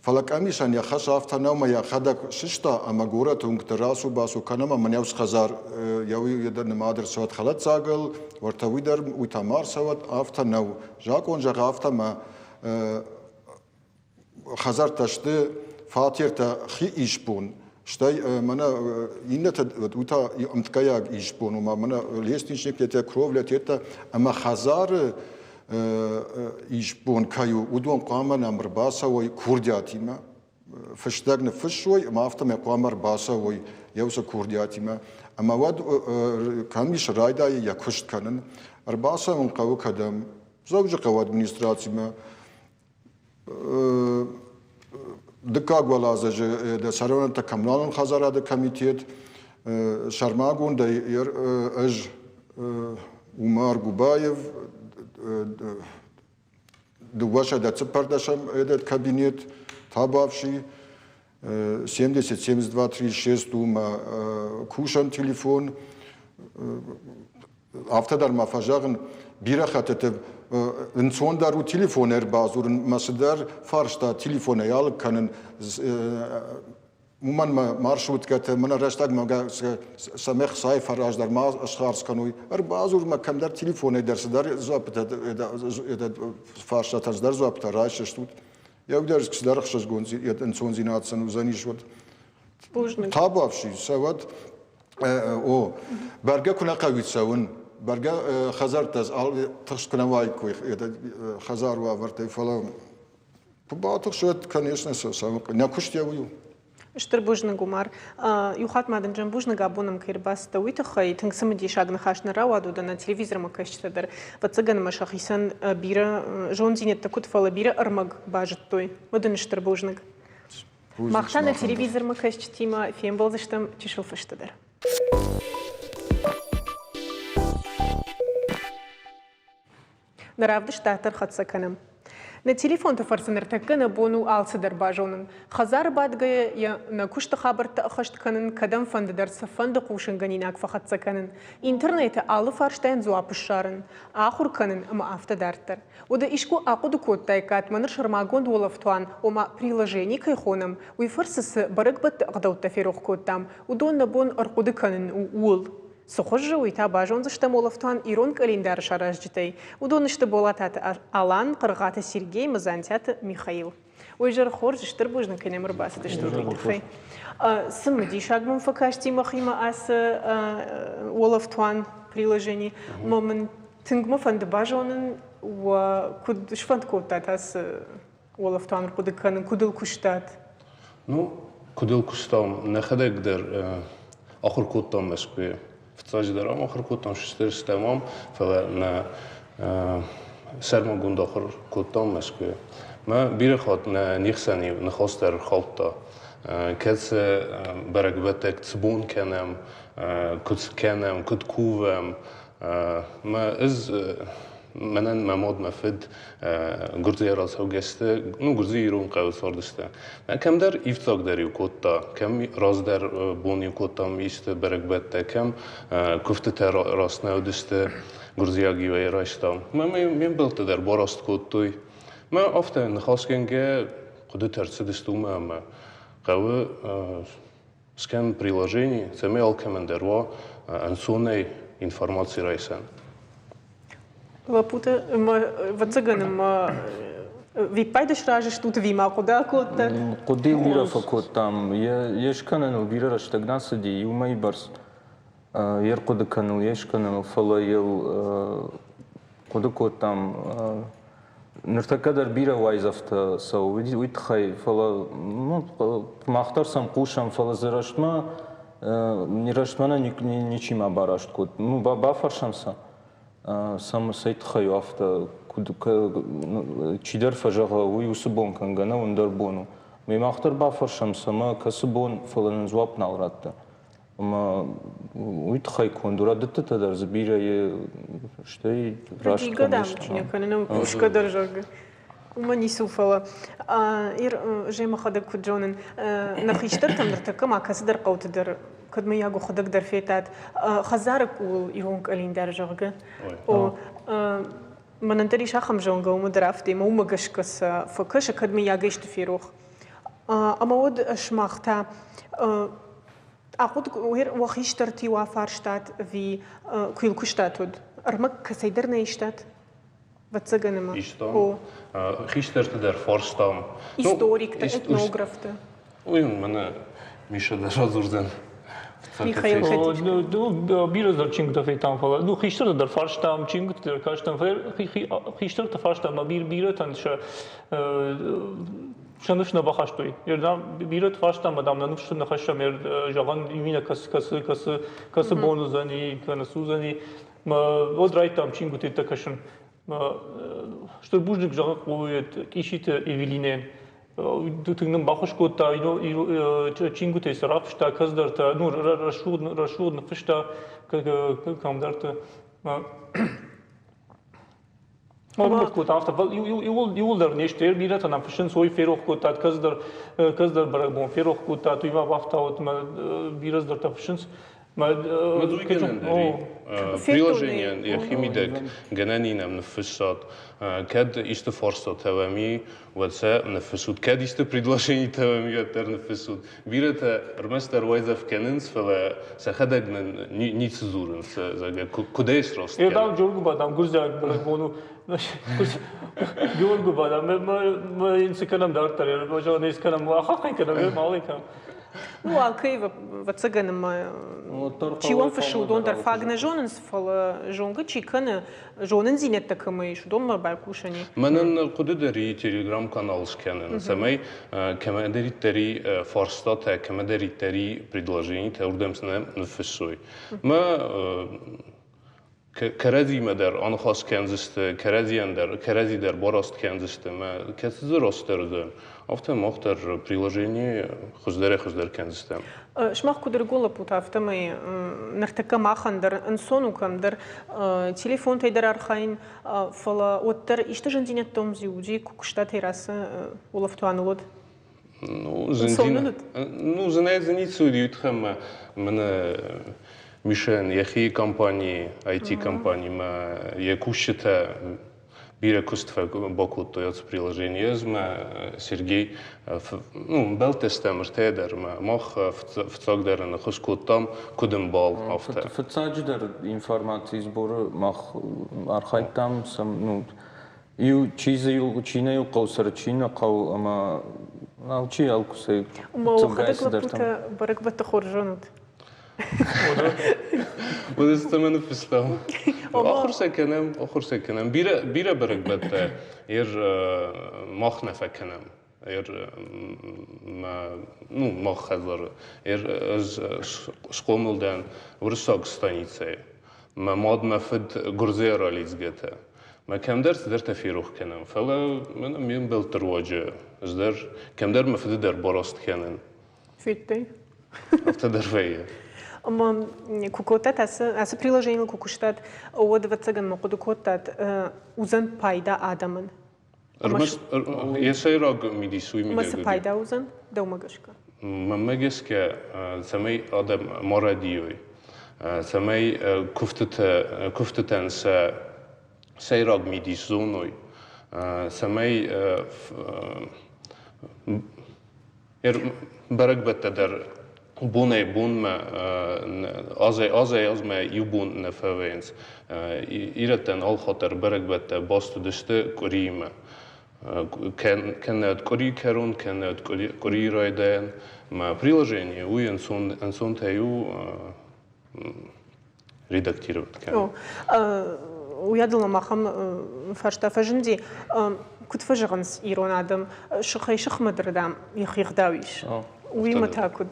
Фӕлӕ къамисӕн йӕ хӕс афтӕ нӕу, ӕмӕ йӕхӕдӕг сыста ӕмӕ горӕты уынгты рацу-бацу кӕнӕм ӕмӕ нӕу хӕдзар йӕ уый дӕр нымад ӕрцӕуӕд хӕлӕддзагыл, уӕртӕ уый дӕр уый та ма ӕрцӕуӕд, афтӕ нӕу. Закъон зӕгъы афтӕ, ӕмӕ хӕдзӕрттӕ сты фатертӕ хи исбон, стӕй мӕнӕ иннӕтӕ уый та ӕмткӕйаг исбон, ома мӕнӕ лестничниктӕ, кровлятӕ ӕмӕ хӕдзары исбон кӕй у, уыдон хъуамӕ нӕм ӕрбацӕуой курдиатимӕ, фыстӕг ныффыссой ӕмӕ афтӕмӕй хъуамӕ ӕрбацӕуой йӕ уыцы курдиатимӕ. Ӕмӕ уӕд къамис райдайы йӕ куыст кӕнын. Ӕрбацӕуын хъӕуы кӕдӕм? Дзӕуджыхъӕуы администрацимӕ. Дыккаг уӕладзыджы цӕрӕнуӕттӕ коммуналон хӕдзарады комитет сӕрмагондӕй ӕз Умар Губаев 214 этот кабинет табавший 70 72 36 у мӕ кусӕн телефон. Афтӕ дӕр ма фӕзӕгъын, бирӕ хӕттыты ӕнцондӕр у телефонӕй ӕрбадзурын мӕ цыдӕр фарста телефонӕй алыг кӕнын. Уымӕн мӕ маршруткӕтӕ мӕнӕ рӕстӕгмӕ гӕсгӕ цӕмӕй хцайы фӕрӕз дӕр ма схардз кӕной. Ӕрбадзур мӕ кӕмдӕр телефонӕй дӕр цыдӕр дзуаппытӕ, фарстатӕ цыдӕр дзуаппытӕ райсдзыстут. Еу дӕр цыдӕр ӕхсызгон ӕнцондзинад сын уыдзӕнис, уӕд. Бузныг. Табуафси, сӕ уӕд О, бӕргӕ куы нӕ хъӕуид цӕуын, бӕргӕ хӕдзӕрттӕ тыхст куы нӕ уаиккой хӕдзар уавӕртӕй, фӕлӕ куы батыхс, уӕд, конечно, нӕ куыст йӕ уый у. Стыр бузныг, Умар. Иу хатт ма дын зын бузныг абон ӕм кӕй ӕрбацыдтӕ, уый тыххӕй. Тынг цымыдисаг ныхас нӕ рауад уыд, ӕнӕ телевизормӕ кӕсджытӕ дӕр. Ӕвӕццӕгӕн ӕмӕ сӕхицӕн бирӕ зонддзинӕдтӕ куыд, фӕлӕ бирӕ ӕрмӕг базыдтой. Уӕд ын стыр бузныг. Мах та нӕ телевизормӕ кӕсджытимӕ фембӕлдзыстӕм чысыл фӕстӕдӕр. Нӕ равдыст дарддӕр хӕццӕ кӕнӕм. Нӕ телефонты фӕрцы ныртӕккӕ нӕ бон у алцыдӕр базонын. Хӕдзары бадгӕйӕ йӕ нӕ куысты хабӕрттӕ ӕххӕст кӕнын, кӕдӕмфӕнды дӕр цыфӕнды хъусынгӕнинаг фӕхӕццӕ кӕнын, интернеты алы фарстайӕн дзуапп ссарын, ахуыр кӕнын ӕмӕ афтӕ дарддӕр. Уӕдӕ искуы ахъуыды кодтаиккат, мӕ ныр сӕрмагонд уӕлӕфтуан, ома приложени кӕй хонӕм, уый фӕрцы цы бӕрӕгбӕтты ӕгъдӕуттӕ ферох кодтам, уыдон нӕ бон ӕрхъуыды кӕнын у, ууыл? Цы хуызы, уый та базондзыстӕм уӕлӕфтуан ирон къӕлиндары саразджытӕй. Уыдон сты Болататы Алан, Хъыргъаты Сергей ӕмӕ Дзантиаты Михаил. Уый зӕр хорз, стыр бузныг, кӕй нӕм ӕрбацыдыстут, уый тыххӕй. Цымыдисаг мӕм фӕкасти мӕхимӕ ацы уӕлӕфтуан приложени. Мӕ мын тынг мӕ фӕнды базонын, уӕ куыд сфӕнд кодтат ацы уӕлӕфтуан ӕрхъуыды кӕнын, куыд ыл куыстат? Ну, куыд ыл куыстам, нӕхӕдӕг дӕр ахуыр кодтам Мӕскуыйы. Фыццаджыдӕр ам ахуыр кодтам, сыстӕм ам, фӕлӕ нӕ сӕрмагонд ахуыр кодтам Мӕскуыйы. Мӕ бирӕ хатт нӕ не хсӕн ныхас дӕр ӕрхаудта. Кӕд сӕ бӕрӕгбӕттӕг цы бон кӕнӕм, куыд кӕнӕм, куыд кувӕм, Мӕ ӕз мӕнӕн мӕ мад, мӕ фыд Гуырдзыйӕ рацӕугӕ сты, ну, Гуырдзыйы ирон хъӕуы цардысты. Кӕмдӕр ивддзаг дӕр-иу кодта, кӕм раздӕр бон-иу кодтам исты бӕрӕгбӕттӕ, кӕм куывтытӕ раст нӕ уыдысты, гуырдзиаг-иу ӕй райстам. Мӕ ме мбӕлттӕ дӕр бараст кодтой. Мӕ афтӕ ныхасгӕнгӕ хъуыдытӕ ӕрцыдысты уымӕ ӕмӕ хъӕуы Скӕн приложени, цӕмӕй алкӕмӕн дӕр уа ӕнцонӕй информаци райсӕн. Лӕппутӕ, ӕвӕццӕгӕн, ӕмӕ виппайды сразы стут ӕви ма хъуыды акодта? Хъуыдыйыл бирӕ фӕкодтам. Йе скӕныныл бирӕ рӕстӕг нӕ цыди, иу мӕйы бӕрц йе рхъуыды кӕныныл, йе скӕныныл, фӕлӕ йыл хъуыды кодтам. Ныртӕккӕ дӕр бирӕ уайдзӕфтӕ цӕуы уый тыххӕй, фӕлӕ ну, мах дӕр сӕм хъусӕм, фӕлӕ дзы рӕстмӕ рӕстмӕ нӕ ничима бараст кодта. Ну, бафӕрсӕм сӕ, цӕй тыххӕй у афтӕ. Куыд чидӕр фӕзӕгъы, уый уыцы бон кӕнгӕ нӕу, ӕндӕр бон у. Ме мах дӕр бафӕрсӕм, цӕмӕ, кӕцы бон, фӕлӕ нын дзуапп нал радта. Ӕмӕ уый тыххӕй конд у, рӕдыдтытӕ дӕр дзы бирӕ стӕй раст Рӕдийгӕ, дам, чи нӕ кӕны, нӕ кусгӕ дӕр, зӕгъгӕ. Уымӕ ницы у, фӕлӕ Ир, же мӕхӕдӕг куыд зонын, нӕ хистӕртӕм ныртӕккӕ ма кӕцыдӕр хъӕуты дӕр, кӕд мыййаг уӕхӕдӕг дӕр федтат, хӕдзары къулыл ирон къӕлиндар, зӕгъгӕ. О, мӕнӕн дӕр ис ахӕм зонгӕ, уымӕ дӕр афтӕ, ӕмӕ уымӕ гӕсгӕ сӕ фӕкӕсы, кӕд мыййаг исты ферох. Ӕмӕ уӕд сымах та ахъуыды уӕ хистӕрты-иу афарстат ӕви куы йыл куыстат, уӕд ӕрмӕг кӕцӕйдӕр нӕ истат? Ӕвӕццӕгӕн ӕмӕ. Истам. Хистӕрты дӕр фарстам. Историктӕ, этнографтӕ. Уый мӕнӕ Миша дӕр радзурдзӕн. Михаил Ну, бирӕ дӕр чингуытӕ федтам, фӕлӕ ну, хистӕрты дӕр фарстам, чингуыты дӕр кастам, хистӕрты фарстам ӕмӕ бирӕтӕн сӕ сӕ ныфс нӕ бахастой. Бирӕты фарстам, дам, нӕ ныфс нӕ хӕссӕм, зӕгъӕн, именно кӕцы, кӕцы, кӕцы, кӕцы бон уыдзӕни, кӕнӕ цы уыдзӕни. Уӕд райдтам чингуытӕ кӕсын. Стыр бузныг зӕгъын хъӕуы Къиситы Эвелинӕйӕн. Тынг нын баххуыс кодта, чингуытӕй сӕ рафыста, кӕцыдӕртӕ, ну, рӕсугъд, рӕсугъд ныффыста кӕмдӕрты. Ӕрӕмбырд кодта афтӕ, иууылдӕр не сты, бирӕтӕ нӕм фыссынц, ой, ферох кодтат, кӕцыдӕр, кӕцыдӕр бӕрӕгбон ферох кодтат, уый ма бафтаут, мӕ бирӕ цыдӕртӕ фыссынц. Уый гӕнӕн дӕр и. Приложение йӕхи мидӕг гӕнӕн и нӕм ныффыссат. Кӕд исты фарстатӕ уӕм и, уӕд сӕ ныффыссут. Кӕд исты предложенитӕ уӕм и, уӕддӕр ныффыссут. Бирӕтӕ ӕрмӕстдӕр уайдзӕф кӕнынц, фӕлӕ сӕхӕдӕг нын ницы дзурынц, зӕгъгӕ, куыдӕй сраст кӕнын. Дам, Джоргуба, дам, гуырдзиаг бӕрӕгбон у. Георгуба, дам, мӕ йын цы кӕнӕм дарддӕр, зӕгъын, ӕз кӕнӕм, ахаххай кӕнӕм, малай кӕнӕм. Ну, алкӕй, ӕвӕццӕгӕн, ӕмӕ чи уӕм фыссы, уыдон дӕр фаг нӕ зонынц, фӕлӕ зонгӕ чи кӕны, зонындзинӕдтӕ кӕмӕ ис, уыдонмӕ байхъусӕн и. Мӕнӕн хъуыды дӕр и телеграм-канал скӕнын, цӕмӕй кӕмӕдӕриддӕр и фарстатӕ, кӕмӕдӕриддӕр и предложенитӕ уырдӕм цы нӕ ныффыссой. Мӕ кӕрӕдзимӕ дӕр аныхас кӕндзысты, кӕрӕдзийӕн дӕр, кӕрӕдзи дӕр бараст кӕндзысты ӕмӕ кӕцы дзы растдӕр уыдзӕн, афтӕ мах дӕр приложение хуыздӕрӕй-хуыздӕр кӕндзыстӕм. Сымах куыд ӕрыгон лӕппутӕ, афтӕмӕй ныртӕккӕ махӕн дӕр ӕнцон у кӕмдӕр телефонтӕй дӕр архайын, фӕлӕ уӕддӕр исты зындзинӕдтӕ уым уыди, куы куыстат рацы улӕфтуаныл уӕд? Ну, зынӕй дзы ницы уыди, уый тыххӕй ӕмӕ мӕнӕ Мишӕн йӕхи компани, IT-компанимӕ йӕ кусджытӕ бирӕ куыст бакодтой ацы приложение. Ӕз мӕ Сергей, ну, ӕмбӕлттӕ стӕм ӕртӕйӕ дӕр ӕмӕ мах фыццагдӕр ныхас кодтам, куыд ӕмбал, афтӕ. Фыццаджыдӕр информацийы сборы мах архайдтам, ну, Иу, чи дзы иу, чи нӕ иу хъӕу цӕры, чи нӕ хъӕу, ӕмӕ алчи алкуыцӕй Ма уӕхӕдӕг лӕппутӕ бӕрӕгбӕтты хорз зонут? Уыдысты мӕ ныффыстам. Ахуыр сӕ кӕнӕм, ахуыр сӕ кӕнӕм. Бирӕ, бирӕ бӕрӕгбӕттӕ ер мах нӕ фӕкӕнӕм. Ер ну, мах хӕдзары. Ер ӕз схъомыл дӕн уырыссаг станицӕйы. Мӕ мад, мӕ фыд гуырдзыйӕ ралидзгӕтӕ. Мӕ кӕмдӕр цыдӕртӕ ферох кӕнӕм, фӕлӕ мӕнӕ ме мбӕлтты руаджы ӕз дӕр кӕмдӕр мӕ фыды дӕр бараст кӕнын. Федтай? Афтӕ дӕр вӕййы. Ӕмӕ куы кодтат ацы, ацы приложенийыл куы куыстат, уӕд, ӕвӕццӕгӕн, ма хъуыды кодтат, уыдзӕн пайда адӕмӕн. Ӕрмӕст йӕ сӕйраг мидис уый мидӕг. Ӕмӕ цы пайда уыдзӕн дӕумӕ гӕсгӕ? Мӕнмӕ гӕсгӕ, цӕмӕй адӕм ма рӕдийой, цӕмӕй куывтытӕ, куывтытӕн сӕ сӕйраг мидис зоной, цӕмӕй Бӕрӕгбӕттӕ дӕр бонӕй-бонмӕ, азӕй-азмӕ иу бон нӕ фӕвӕййынц. Ирӕттӕн алхатт дӕр бӕрӕгбӕттӕ баст уыдысты къуыриимӕ. Кӕнӕ къуырийы кӕрон, кӕнӕ къуырийы райдайӕн. Мӕ приложение уый ӕнцонтӕй у редактировать кӕнын. Уыйадыл мӕм ахӕм фарста фӕзынди. Куыд фӕзӕгъынц ирон адӕм, сыхӕй сыхмӕ дӕр, дам, йӕхи гъдау ис. Уыимӕ та куыд?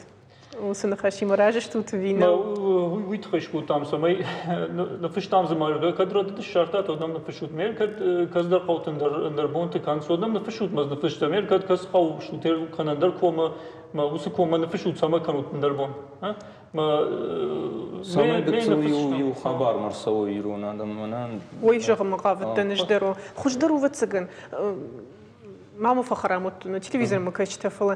Уыцы ныхасимӕ разы стут ӕви нӕ? Уый тыххӕй скодтам, цӕмӕй ныффыстам дзы мӕ кӕд рӕдыд ссардтат, уӕд нӕм ныффыссут. Ме кӕд кӕцыдӕр хъӕуты ӕндӕр бонты кӕнынц, уӕд нӕм ныффыссут мӕ ныффыстам. Ме кӕд кӕцы хъӕу стут кӕнӕ ӕндӕр комы, мӕ уыцы коммӕ ныффыссут, цӕмӕ кӕнут ӕндӕр бон. Цӕмӕй гыццыл иу хабар ма рцӕуа ирон адӕммӕ, нӕ? Ой, зӕгъынмӕ хъавыдтӕн ӕз дӕр. Хуыздӕр у, ӕвӕццӕгӕн, ма мӕ фӕхӕрам уыдтӕн телевизормӕ кӕсджытӕ, фӕлӕ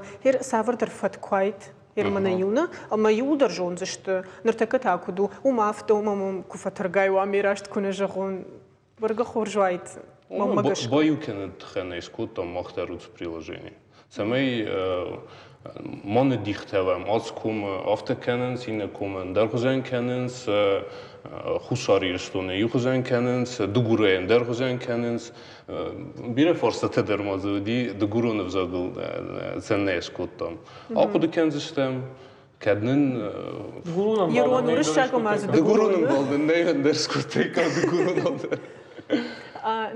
цавӕрдӕр фӕтк уаид Германы иу нӕ, ӕмӕ иууылдӕр зондзысты, ныртӕккӕ та куыд у, уым афтӕ, уым ӕмӕ куы фӕтӕргай уа, ме раст куы нӕ зӕгъон, бӕргӕ хорз уаид, мӕнмӕ гӕсгӕ. Баиу кӕныны тыххӕн ӕй скодтам мах дӕр уыцы приложение. Цӕмӕй ма ныддихтӕ уӕм, ацы комы афтӕ кӕнынц, иннӕ комы ӕндӕр хуызӕн кӕнынц, Хуссар Ирыстоны иу хуызӕн кӕнынц, Дыгурӕй ӕндӕр хуызӕн кӕнынц. Бирӕ фарстатӕ дӕр ма дзы уыди, дыгурон ӕвзагыл цӕннӕ скодтам. Ахъуыды кӕндзыстӕм, кӕд нын Ирон уырыссаг ӕмӕ дзы дыгурон ӕмбал нын нӕй ӕндӕр скодтаиккам дыгурон дӕр.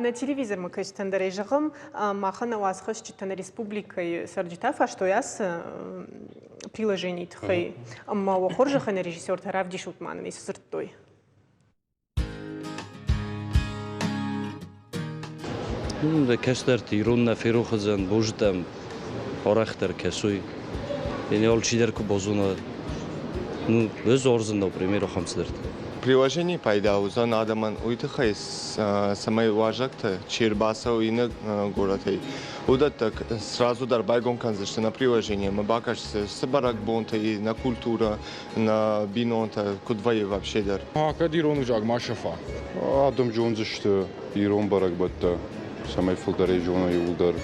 Нӕ телевизормӕ кӕсджытӕн дӕр ӕй зӕгъӕм, махӕн нӕ уацхӕсджытӕ нӕ республикӕйы цӕрджытӕ фарстой ацы приложенийы тыххӕй. Ӕмӕ уӕ хорзӕхӕн режиссертӕ равдисут ма нын, цы дзырдтой. Кӕстӕрти ирон нӕ ферох уодзӕн, бозитӕм арӕхдӕр кӕсуй. Ени алчидӕр ку базона, ну, ӕз уарзун, например, ахӕм цидӕртӕ. Приложени пайда уыдзӕн адӕмӕн уый тыххӕй, цӕмӕй уазӕгтӕ чи ӕрбацӕуы иннӕ горӕтӕй, уыдӕттӕ сразу дӕр байгом кӕндзысты нӕ приложение ӕмӕ бакӕсдзысты, цы бӕрӕгбонтӕ и, нӕ культурӕ, нӕ бинонтӕ куыд вӕййы вообще дӕр. Кӕд ирон ӕвзаг ма сӕфа. Адӕм зондзысты ирон бӕрӕгбӕттӕ, цӕмӕй фылдӕрӕй зоной иууылдӕр.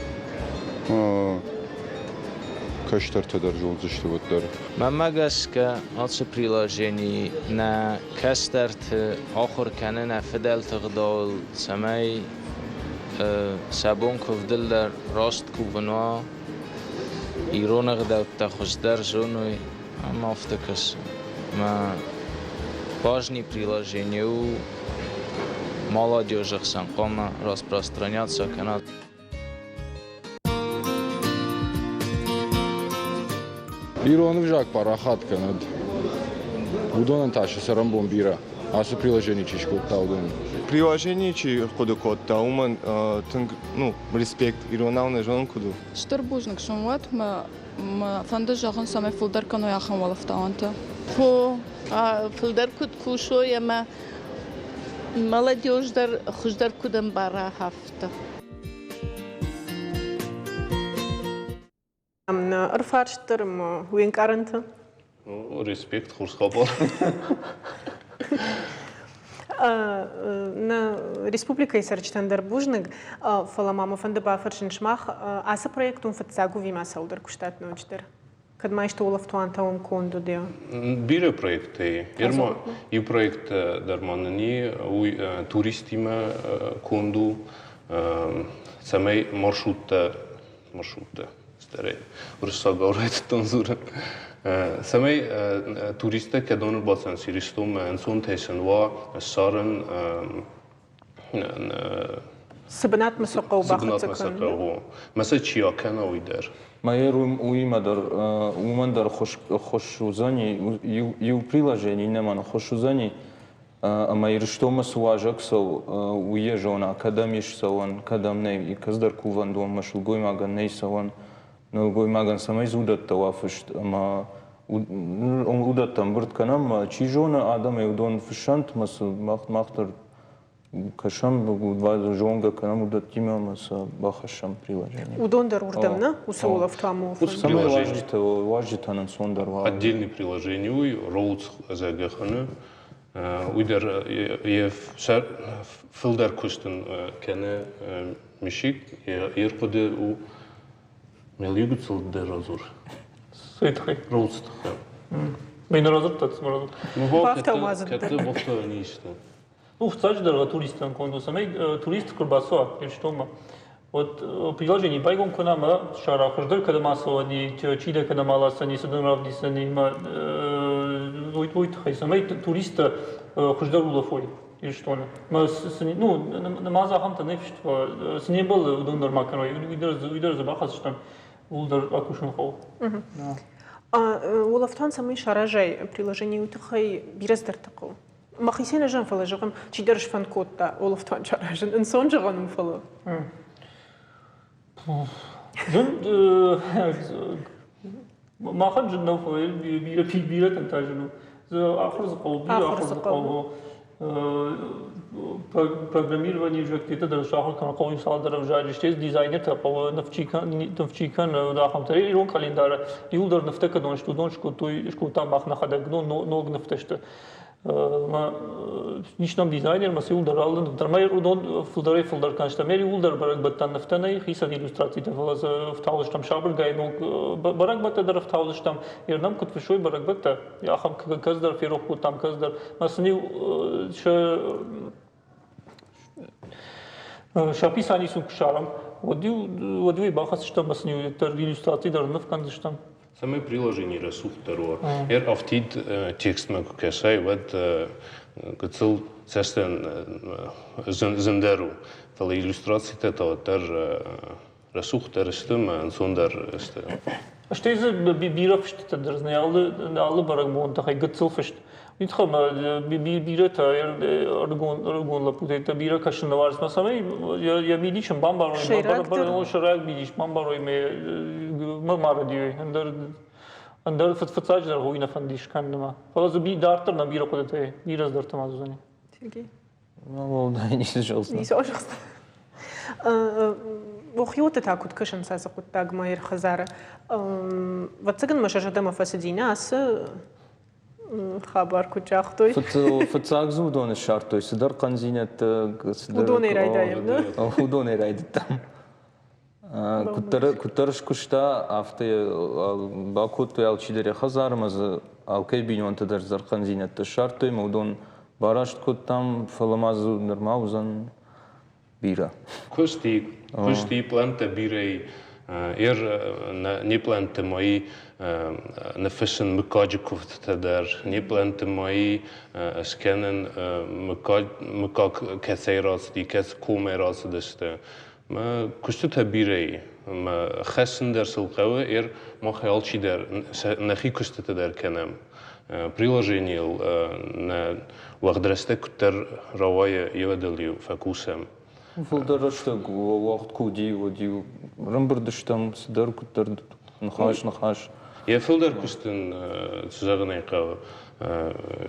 Кӕстӕртӕ дӕр зондзысты уӕддӕр. Мӕнмӕ гӕсгӕ, ацы приложени нӕ кӕстӕрты ахуыр кӕны нӕ фыдӕлты гъдауыл, цӕмӕй сӕ бон куывдыл дӕр раст кувын уа, ирон ӕгъдӕуттӕ хуыздӕр зоной. Ам афтӕ кӕсы, мӕ важный приложение у молодежи хсӕн хъуамӕ распространяться кӕна. Ирон ӕвзаг парахат кӕнӕд. Уыдонӕн та сӕ цӕрӕнбон бирӕ. Ацы приложение чи скодта, уыдонӕн. Приложение чи ӕрхъуыды кодта, уымӕн тынг, ну, респект. Иронау нӕ зонын куыд у. Стыр бузныг сын уӕд, мӕ Мӕ фӕнды зӕгъын, цӕмӕй фылдӕр кӕной ахӕм уӕлӕфтауӕнтӕ. Хо, фылдӕр куыд кусой ӕмӕ молодежь дӕр хуыздӕр куыд ӕмбара, афтӕ. Ӕрфарст дӕр ӕмӕ уе нкъарӕнтӕ? Респект, хорз хабар. Нӕ республикӕйы цӕрджытӕн дӕр бузныг, фӕлӕ ма мӕ фӕнды бафӕрсын сымах ацы проект уын фыццаг ӕви ма цӕуылдӕр куыстат ноджыдӕр? Кӕд ма исты улӕфтуантӕ уым конд уыд? Бирӕ проекттӕ Ерма иу проект дӕр ма нын и, уый туристимӕ конд у, цӕмӕй маршруттӕ маршруттӕ старӕй уырыссагау райдыдтон дзурын. Цӕмӕй туристтӕ кӕдон ӕрбацӕуынц Иристонмӕ, ӕнцонтӕй сын уа ссарын Цы бынатмӕ сӕ хъӕуы бахӕццӕ кӕнын? хъӕуы. Мӕ сӕ чи акӕна, уый дӕр. Мӕ уыимӕ дӕр уымӕн дӕр ххуыс уыдзӕни, иу приложени иннӕмӕн ӕххуыс уыдзӕни, Ӕмӕ Ирыстонмӕ цы уазӕг цӕуы, уый йӕ зона, кӕдӕм ис цӕуӕн, кӕдӕм нӕй, кӕцыдӕр кувӕндонмӕ сылгоймагӕн нӕй цӕуӕн, нӕлгоймагӕн цӕмӕй дзы уыдӕттӕ уа фыст ӕмӕ уыдӕттӕ ӕмбырд кӕнӕм, чи зоны, адӕмӕй уыдон фыссӕнт ӕмӕ цы мах дӕр кӕсӕм, зонгӕ кӕнӕм уыдӕттимӕ ӕмӕ сӕ бахӕссӕм приложение. Уыдон дӕр уырдӕм, нӕ? Уыцы улӕфтуамы Цӕмӕй уазджытӕн ӕнцондӕр уа. Отдельный приложение уый, Роудс зӕгӕхӕны Уый дӕр йӕ фылдӕр куыст ын кӕны Мишик. Йе рхъуыды у Мелюгуцыл дӕр радзур. Цӕй тыххӕй? Роудсы тыххӕй. Мӕ нӕ радзырдта, цы ма радзырдта? Бафтау ма дзы. Кӕдты бафтауӕн исты. Ну, фыццаджыдӕр туристтӕн конд у, цӕмӕй турист куы рбацӕуа Ирыстонмӕ, Вот приложение байгом кӕна ӕмӕ ссара хуыздӕр кӕдӕм ацӕуӕни, чи дӕ кӕдӕм аласдзӕни, цы дын равдисдзӕни ӕмӕ уый тыххӕй, цӕмӕй туристтӕ хуыздӕр улӕфой Ирыстоны. Мӕ ну, нымадз ахӕмтӕ нӕ фыст, цы не мбӕлы, уыдон дӕр ма кӕной, уый дӕр дзы бахӕсдзыстӕм, ууыл дӕр акусын хъӕуы. Улӕфтуан цӕмӕй саразай приложение, уый тыххӕй бирӕ цыдӕртӕ хъӕуы. Мӕхицӕн ӕз фӕлӕ зӕгъӕм, чидӕр сфӕнд кодта улӕфтуан саразын. Ӕнцон зӕгъӕн у, фӕлӕ. Зын махӕн зын нӕу, фӕлӕ бирӕ бирӕтӕн та зын у. Ахуыр дзы хъӕуы, бирӕ ахуыр дзы хъӕуы. Программирование ӕвзӕгтӕ дӕр сахуыр кӕнын хъӕуы цалдӕр ӕвзаджы, стӕй дизайнертӕ хъӕуы нывчи кӕны ахӕмтӕ. Ирон къӕлиндары иуылдӕр нывтӕ кӕдон сты, уыдон скодтой, скодтам мах нӕхӕдӕг, ног нывтӕ сты. Ис нӕм дизайнер, мӕ иуылдӕр алы ныв дӕр. Мӕ уыдон фылдӕрӕй фылдӕр кӕнстӕм. Мӕ иуылдӕр бӕрӕгбӕттӕн нывтӕ нӕй, хицӕн иллюстрацитӕ, фӕлӕ дзы ӕфтаудзыстӕм сабыргай ног бӕрӕгбӕттӕ дӕр ӕфтаудзыстӕм. Йе нӕм куыд фыссой бӕрӕгбӕттӕ, ахӕм кӕддӕр ферох кодтам, кӕддӕр. Мӕ сын-иу сӕ сӕ описани сын куы ссарӕм, уӕд-иу уӕд-иу бахӕсдзыстӕм ӕмӕ сын-иу дӕр иллюстраци дӕр ныв кӕндзыстӕм. Цӕмӕй приложени рӕсугъддӕр уа. Ӕр афтид текстмӕ куы кӕсай, уӕд гыццыл цӕстӕн зындӕр у. Фӕлӕ иллюстрацитӕ та уӕддӕр рӕсугъддӕр сты ӕмӕ ӕнцондӕр сты. Стӕй дзы бирӕ фыстытӕ дӕр нӕй, алы, алы бӕрӕгбон тыххӕй гыццыл фыст. Уый тыххӕй ма бирӕтӕ ӕрыгон, ӕрыгон лӕппутӕ бирӕ кӕсын нӕ уарзынц, цӕмӕй йӕ мидис ын бамбарой, сӕйраг мидис бамбарой ӕмӕ ма рӕдийой. Ӕндӕр ӕндӕр фыццаджыдӕр уый нӕ фӕндис кӕнынмӕ. Фӕлӕ дзы дарддӕр нӕ бирӕ хъуыдытӕ, бирӕ цыдӕртӕ ма уыдзӕни. Сергей. Уӕлдай ницы зӕгъдзынӕн. Ницы зӕгъдзынӕ. Хиуӕттӕ та куыд кӕсынц ацы хъуыддагмӕ хӕдзары? Ӕвӕццӕгӕн мӕ сӕ зӕрдӕмӕ фӕцыди нӕ ацы хабар куыд загътой? Фыццаг дзы уыдоны ссардтой цыдӕр хъӕндзинӕдтӕ. Уыдонӕй райдайӕм, нӕ? Уыдонӕй райдыдтам. Куыддӕр, куыддӕр скуыста, афтӕ бакодтой алчидӕр йӕ хӕдзармӕ дзы алкӕй бинонтӕ дӕр зӕрхъӕндзинӕдтӕ ссардтой ӕмӕ уыдон бараст кодтам, фӕлӕ ма дзы нырма уыдзӕн бирӕ. Куысти, куысти пълӕнттӕ бирӕ Ер не пълӕнтты ма ныффыссын мыггаджы куывдтытӕ дӕр, не пълӕнтты ма скӕнын мыггаг кӕцӕй рацыди, кӕцы комӕй рацыдысты. Мӕ куыстытӕ бирӕ и, мӕ хӕссын дӕр сыл хъӕуы, эр махӕй алчидӕр нӕхи куыстытӕ дӕр кӕнӕм. Приложенийыл нӕ уӕгъд рӕстӕг куыддӕр рауайы, еуӕдыл-иу фӕкусӕм. Фылдӕр рӕстӕг уӕгъд куы уыди, уӕд-иу рымбырд стӕм, цыдӕр куыддӕр ныхас-ныхас. Йӕ фылдӕр куыст ын, цы зӕгъын ӕй хъӕуы,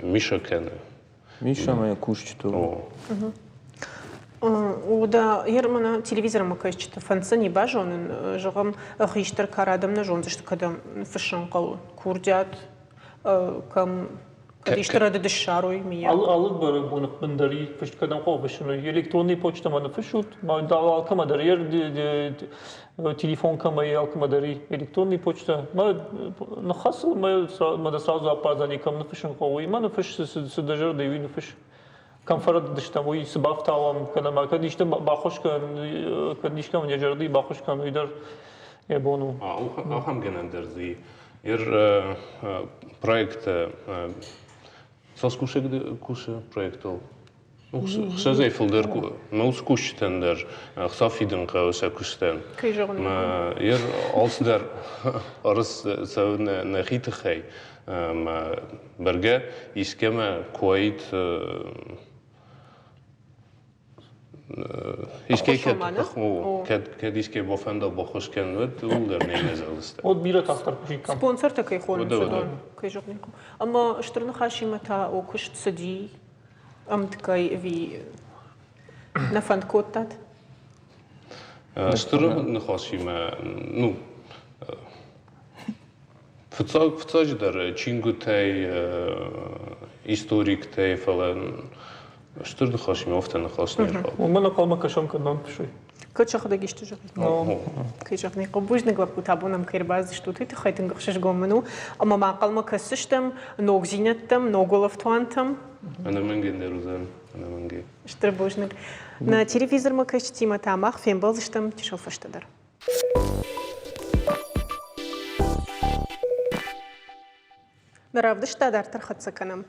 Миша кӕны. Миша ӕмӕ йӕ кусджытыл. Уӕдӕ ер мӕнӕ телевизормӕ кӕсджыты фӕнддзӕни базонын, зӕгъӕм, хистӕр кары адӕм нӕ зондзысты, кӕдӕм фыссын хъӕуы курдиат, кӕм кӕд исты рӕдыд ссарой, миййаг. Алы бӕрӕгбоны бын дӕр фыст кӕдӕм хъӕуы фыссын, электронный почтӕмӕ ныффыссут, алкӕмӕ дӕр телефон кӕмӕ и, алкӕмӕ дӕр и электронный почта. Мӕ ныххӕцыл мӕ мӕ дӕ сразу аппардзӕни, кӕм ныффыссын хъӕуы, уый мӕ ныффысс, цы дӕ зӕрдӕ и, уый ныффысс. Кӕм фӕрӕдыдыстӕм, уый цы бафтауӕм, кӕнӕ ма кӕд исты баххуыс кӕн, кӕд искӕмӕн йӕ зӕрдӕйы баххуыс кӕн, уый дӕр йӕ бон у. Ахӕм гӕнӕн дӕр дзы и. Ер проекты цас кусӕг кусы проектыл? Хсӕзӕй фылдӕр мӕ уыцы кусджытӕн дӕр ӕхца фидын хъӕуы сӕ куыстӕн. Кӕй зӕгъын Ер алцыдӕр ӕрыс цӕуы нӕхи тыххӕй. Мӕ бӕргӕ искӕмӕ куы уаид Искӕй кӕд, кӕд, кӕд искӕй бафӕнда баххуыс кӕнын, уӕд ууыл дӕр не нӕзӕлдзыстӕм. Вот бирӕ тагъддӕр кусиккам. Спонсортӕ кӕй хонынц, уыдон, кӕй зӕгъын Ӕмӕ стыр ныхасимӕ та о куыст цыди ӕмткӕй ӕви нӕ фӕнд кодтат? Стыр ныхасимӕ, ну, фыццаг, фыццаджыдӕр чингуытӕй, историктӕй, фӕлӕ стыр ныхасимӕ афтӕ ныхас не рхауд. Уымӕн ӕнхъӕлмӕ кӕсӕм, кӕд нӕм фысой. Кӕд сӕхӕдӕг исты зӕгъид? Кӕй зӕгъын ӕй бузныг лӕппутӕ, абон ӕм кӕй ӕрбацыдыстут, уый тыххӕй тынг ӕхсызгон мын у. Ӕмӕ ма ӕнхъӕлмӕ кӕсдзыстӕм ногдзинӕдтӕм, ног уӕлӕфтуантӕм. Ӕнӕмӕнгӕй дӕр уыдзӕн, ӕнӕмӕнгӕй. Стыр бузныг. Нӕ телевизормӕ кӕсджытимӕ та мах фембӕлдзыстӕм чысыл фӕстӕдӕр. Нӕ равдыста дарддӕр хӕццӕ кӕнӕм.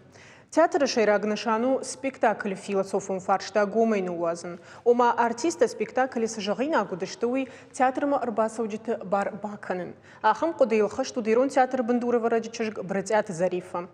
Театры сӕйраг нысан у спектаклы философон фарста гомӕй ныууадзын. Ома, артисттӕ спектаклы цы зӕгъинаг уыдысты, уый театрмӕ ӕрбацӕуджыты бар бакӕнын. Ахӕм хъуыдыйыл хӕст уыд Ирон театры бындурӕвӕрӕджы чызг Брытъиаты Зариффӕ.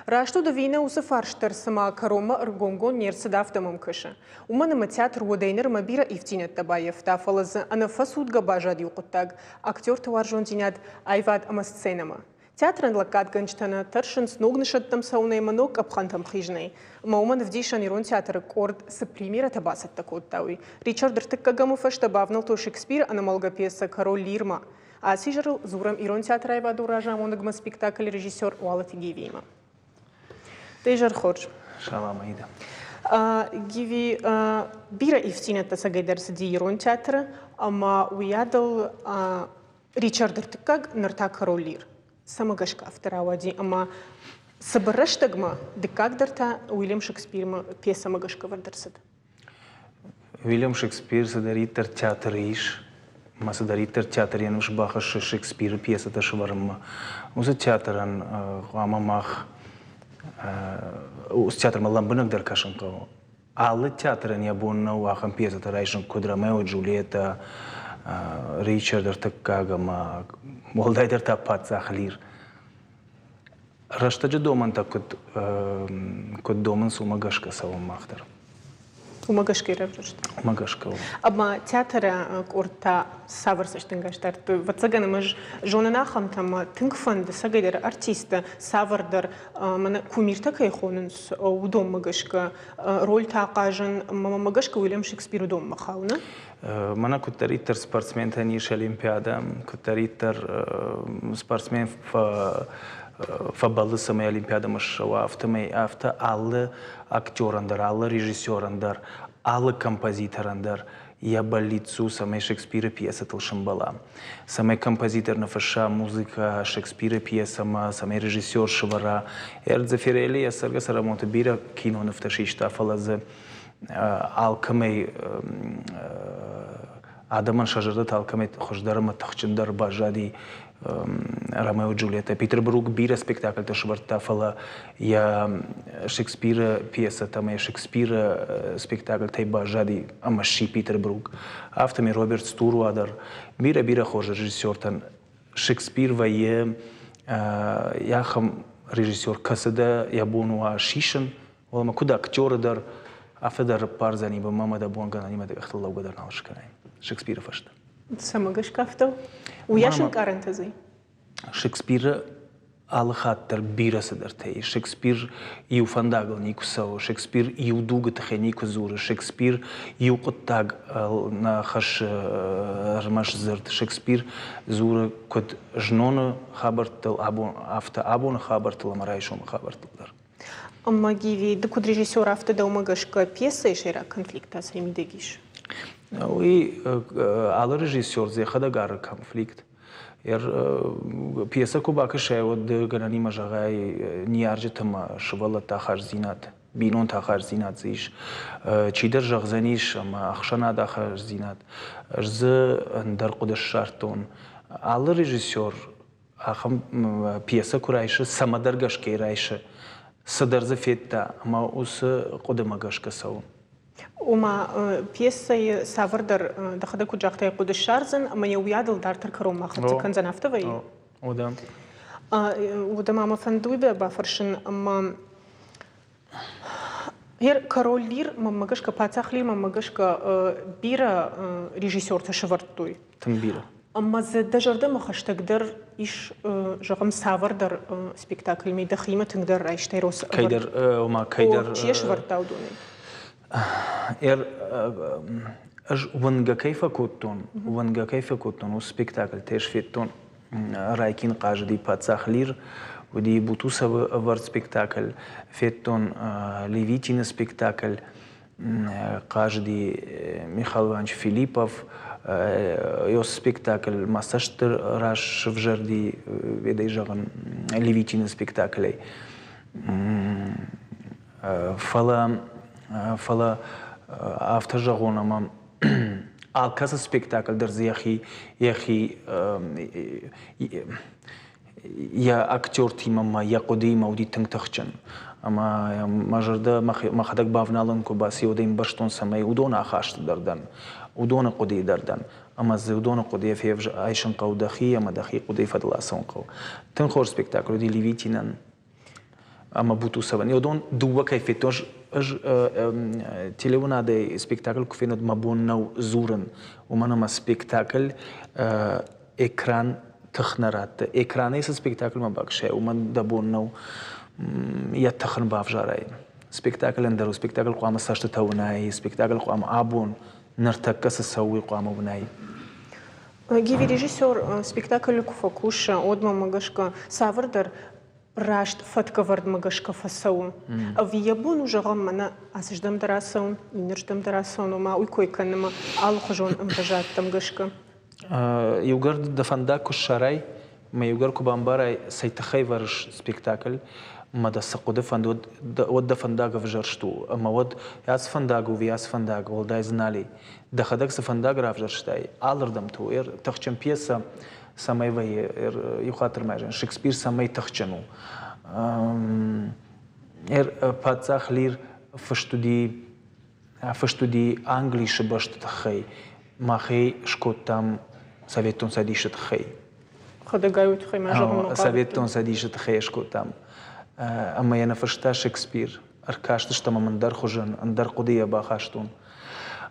Раст уыд ӕви нӕ уыцы фарст дӕр цыма кӕронмӕ ӕргомгонд не рцыд, афтӕ мӕм кӕсы. Уымӕн ӕмӕ театр уӕдӕй нырмӕ бирӕ ивддзинӕдтӕ баййӕфта, фӕлӕ дзы ӕнӕфӕцудгӕ баззад иу хъуыддаг – актерты уарзондзинад аивад ӕмӕ сценӕмӕ. Театрӕн лӕггадгӕнджытӕ нӕ тӕрсынц ног нысӕнттӕм цӕуынӕй ӕмӕ ног къӕпхӕнтӕм хизынӕй. Ӕмӕ уымӕн ӕвдисӕн Ирон театры къорд цы премьерӕтӕ бацӕттӕ кодта, уый. Ричард ӕртыккӕгӕмы фӕстӕ бавнӕлдтой Шекспиры ӕнӕмӕлгӕ пьесӕ «Король Лирмӕ». Ацы изӕрыл дзурӕм Ирон театры аивадон разамонӕгмӕ спектаклы режиссер Уалыты Гивиимӕ. Дӕ изӕр хорз. Салам, Аида. Гиви, бирӕ ивддзинӕдтӕ цӕгӕйдӕр цыди Ирон театры, ӕмӕ уыйадыл Ричард Ӕртыккаг, ныр та Король Лир. Цӕмӕ гӕсгӕ афтӕ рауади, ӕмӕ цыбыр рӕстӕгмӕ дыккаг дӕр та Уильям Шекспирмӕ пьесӕмӕ гӕсгӕ ӕвӕрд ӕрцыд. Уильям Шекспир цыдӕриддӕр театры ис, ӕмӕ цыдӕриддӕр театр йӕ ныфс бахӕссы Шекспиры пьесӕтӕ сӕвӕрынмӕ, уыцы театрӕн хъуамӕ мах уыцы театрмӕ лӕмбынӕгдӕр кӕсын хъӕуы. Алы театрӕн йӕ бон нӕу ахӕм пьесӕтӕ райсын, куыд Ромео и Джульетта, Ричард Ӕртыккаг ӕмӕ уӕлдайдӕр та паддзах Лир. Рӕстӕджы домӕнтӕ куыд, куыд домынц, уымӕ гӕсгӕ цӕуӕм мах дӕр. Уымӕ гӕсгӕ равзӕрст. Уымӕ гӕсгӕ. Ӕмӕ театры къорд та цавӕр цӕстӕнгас дардтой? Ӕвӕццӕгӕн ӕм ӕз зонын ахӕмтӕ, ӕмӕ тынг фӕнды цӕгӕйдӕр артисттӕ цавӕрдӕр мӕнӕ кумиртӕ кӕй хонынц, уыдонмӕ гӕсгӕ рольтӕ ахъазын. Мӕнмӕ гӕсгӕ Уильям Шекспир уыдонмӕ хауы, нӕ? Мӕнӕ куыддӕриддӕр спортсментӕн ис Олимпиадӕ, куыддӕриддӕр спортсмен фӕбӕллы, цӕмӕй Олимпиадӕмӕ ссӕуа, афтӕмӕй афтӕ алы актерӕн дӕр, алы режиссерӕн дӕр, алы композиторӕн дӕр йӕ бӕллиц у, цӕмӕй Шекспиры пьесӕтыл сӕмбӕла. Цӕмӕй композитор ныффысса музыкӕ Шекспиры пьесӕмӕ, цӕмӕй режиссер сӕвӕра. Эрдзеферелли йӕ цӕргӕ-цӕрӕнбонты бирӕ кинонывтӕ систа, фӕлӕ дзы алкӕмӕй адӕмӕн сӕ зӕрдӕтӕ алкӕмӕй хуыздӕр ӕмӕ тыхджындӕр баззади Ромео и Джульетта. Питер Брук бирӕ спектакльтӕ сӕвӕрдта, фӕлӕ йӕ Шекспиры пьесӕтӕ ӕмӕ йӕ Шекспиры спектакльтӕй баззади ӕмӕ сси Питер Брук. Афтӕмӕй Роберт Стуруа дӕр бирӕ-бирӕ хорз режиссертӕн Шекспир вӕййы ахӕм режиссер, кӕцы дӕ йӕ бон уа сисын, Уӕлӕмӕ куыд актеры дӕр, афтӕ дӕр ӕппардзӕни бынмӕ ӕмӕ дӕ бон гӕнӕнимӕ дӕ къӕхтыл лӕугӕ дӕр нал скӕнай Шекспиры фӕстӕ. Цӕмӕ гӕсгӕ афтӕ у? Уыйас ӕнкъарӕнтӕ дзы? Шекспиры алы хатт дӕр бирӕ цыдӕртӕ ис. Шекспир иу фӕндагыл никуы цӕуы, Шекспир иу дугы тыххӕй никуы дзуры, Шекспир иу хъуыддаг нӕ хӕссы ӕрмӕст дзырд. Шекспир дзуры куыд зноны хабӕрттыл, абон, афтӕ абоны хабӕрттыл ӕмӕ райсомы хабӕрттыл дӕр. Ӕмӕ Гиви, ды куыд режиссер, афтӕ дӕумӕ гӕсгӕ пьесӕйы сӕйраг конфликт та цӕй мидӕг ис? Уый алы режиссер дзы йӕхӕдӕг ары конфликт. Пьесӕ куы бакӕсай, уӕд ды гӕнӕнимӕ зӕгъай ныййарджыты ӕмӕ сывӕллӕтты ахастдзинад, бинонты ахастдзинад дзы ис. Чидӕр зӕгъдзӕнис ӕмӕ ӕхсӕнады ахастдзинад. Ӕз дзы ӕндӕр хъуыды ссардтон. Алы режиссер ахӕм пьесӕ куы райсы, цӕмӕдӕр гӕсгӕ райсы, цыдӕр дзы федта ӕмӕ уыцы хъуыдымӕ гӕсгӕ цӕуы. Ома, пьесӕйы цавӕрдӕр, дӕхӕдӕг куыд загътай, хъуыды ссардзӕн ӕмӕ йӕ уыйадыл дарддӕр кӕронмӕ хӕццӕ кӕндзӕн, афтӕ вӕййы? О, да. Уӕдӕ ма мӕ фӕнды уый бафӕрсын, ӕмӕ Король Лир, мӕнмӕ гӕсгӕ, паддзах Лир, мӕнмӕ гӕсгӕ, бирӕ режиссертӕ сӕвӕрдтой. Тынг бирӕ. Ӕмӕ дзы дӕ зӕрдӕмӕ хӕстӕгдӕр ис, зӕгъӕм, цавӕрдӕр спектакльмӕ дӕхимӕ тынгдӕр райстай росы Кӕйдӕр, ома кӕйдӕр... Чи сӕвӕрдта уыдонӕй? Ӕз уынгӕ кӕй фӕкодтон, уынгӕ кӕй фӕкодтон, уыцы спектакльтӕ ӕз федтон Райкин хъазыди паддзах Лир, уыди Бутусовы ӕвӕрд спектакль, федтон Левитины спектакль, хъазыди Михаил Иванович Филиппов, ё спектакль мӕ цӕсты раз сывзӕрди, ведӕй зӕгъын, Левитины спектаклӕй. Фӕлӕ, фӕлӕ афтӕ зӕгъон, ӕмӕ алкӕцы спектакль дӕр дзы йӕхи йӕхи Йӕ актертимӕ ма йӕ хъуыдыимӕ уыди тынг тыхджын. Ӕмӕ мӕ зӕрдӕ мӕхӕдӕг бавналын куы баци, уӕд ӕмбӕрстон, цӕмӕй уыдоны ахасты дӕр дӕн, уыдоны хъуыдыйы дӕр дӕн. Ӕмӕ дзы уыдоны хъуыдыйӕ айсын хъӕуы дӕхи ӕмӕ дӕхи хъуыдыйы фӕдыл ацӕуын хъӕуы. Тынг хорз спектакль уыди Левитинӕн ӕмӕ Бутусовӕн. Уыдон дыууӕ кӕй федтон, ӕз телеуынадӕй спектакль куы фенон, мӕ бон нӕу дзурын, уымӕн ӕмӕ спектакль экран тых нӕ ратты. Экранӕй цы спектакльмӕ бакӕсай, уымӕн дӕ бон нӕу йӕ тых ын бавзарай. Спектакль ӕндӕр у, спектакль хъуамӕ цӕстытӕ уынай, спектакль хъуамӕ абон, ныртӕккӕ цы цӕуы, уый хъуамӕ уынай. Гиви режиссер спектаклы куы фӕкусы, уӕд мӕмӕ гӕсгӕ цавӕрдӕр раст фӕткӕвӕрдмӕ гӕсгӕ фӕцӕуы. Ӕви йӕ бон у, зӕгъӕм, мӕнӕ ацырдӕм дӕр ацӕуын, иннӕрдӕм дӕр ацӕуын, ома уый кой кӕнынмӕ алыхуызон ӕмвӕзадтӕм гӕсгӕ. Иугӕр дӕ фӕндаг куы ссарай, мӕ иугӕр куы бамбарай, цӕй тыххӕй вӕрыс спектакль, мӕ дӕ цы хъуыды фӕнды, уӕд дӕ фӕндаг ӕвзӕрст у. Ӕмӕ уӕд ацы фӕндаг у ӕви ацы фӕндаг, уӕлдай дзы нал и. Дӕхӕдӕг цы фӕндаг равзӕрстай, алырдӕмты у. Тыхджын пьесӕ цӕмӕй вӕййы, иу хатт ӕрмӕст Шекспир цӕмӕй тыхджын у. Паддзах Лир фыст уыди фыст уыди Англисы бӕсты тыххӕй, махӕй скодтам Советон Цӕдисы тыххӕй. Хӕдӕгай уый тыххӕй ма зӕгъынмӕ Советон Цӕдисы тыххӕй скодтам. Ӕмӕ йӕ ныффыста Шекспир. Ӕркастыстӕм ӕм ӕндӕр хуызӕн, ӕндӕр хъуыдыйӕ бахастон.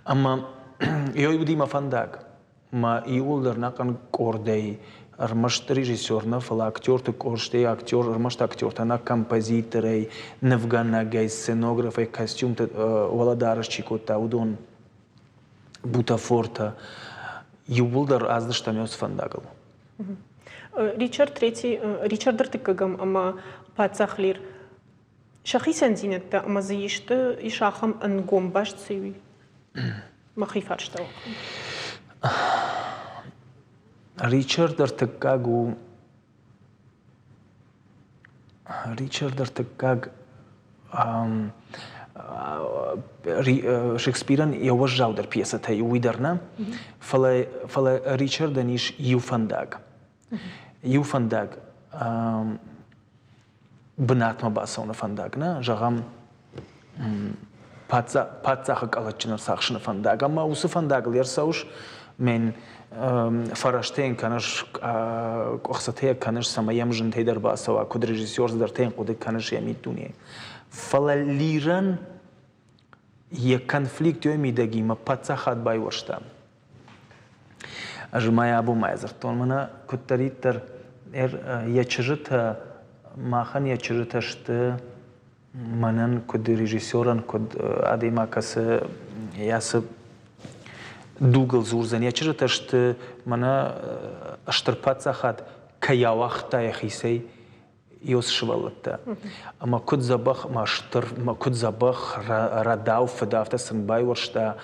Ӕмӕ ёй уыди мӕ фӕндаг. Мӕ иууылдӕр ӕнӕхъӕн къордӕй, ӕрмӕст режиссер нӕ, фӕлӕ актерты къорд, стӕй актер, ӕрмӕст актертӕ нӕ, композиторӕй, нывгӕнӕгӕй, сценографӕй, костюмты уӕлӕдарӕс чи кодта, уыдон, бутафортӕ, иууылдӕр аздыстӕм уыцы фӕндагыл. Ричард Третий, Ричард Ӕртыккӕгӕм ӕмӕ паддзах Лир сӕ хицӕндзинӕдтӕ ӕмӕ дзы исты ис ахӕм ӕнгом баст цы уый? Мӕхи фарста у. Ричард Ӕртыккаг у Ричард Ӕртыккаг Шекспирӕн йӕ уӕззаудӕр пьесӕтӕй уый дӕр нӕ, фӕлӕ, фӕлӕ Ричардӕн ис иу фӕндаг. Иу фӕндаг бынатмӕ бацӕуыны фӕндаг, нӕ, зӕгъӕм, паддзахы къӕлӕтджын ӕрцахсыны фӕндаг. Ӕмӕ уыцы фӕндагыл ӕрцӕуыс, мӕн фӕрӕзтӕ йын кӕныс, къуыхцытӕ йӕ кӕныс, цӕмӕй йӕм зынтӕй дӕр бацӕуа, куыд режиссер цыдӕртӕ йын хъуыды кӕныс йӕ миддунейы. Фӕлӕ Лирӕн йӕ конфликт йӕ мидӕгимӕ паддзахад байуӕрста. Ӕз ма йӕ абон ма дзырдтон, мӕнӕ куыддӕриддӕр йӕ чызджытӕ, махӕн йӕ чызджытӕ сты мӕнӕн куыд режиссерӕн, куыд адӕймаг, кӕцы йӕ цы дугыл дзурдзӕн, йӕ чызджытӕ сты мӕнӕ стыр паддзахад кӕй ауагъта йӕхицӕй, Иос сывӕллӕттӕ. Ӕмӕ куыд дзӕбӕх ӕмӕ стыр, ӕмӕ куыд дзӕбӕх рӕдау фыд, афтӕ сын байуӕрста.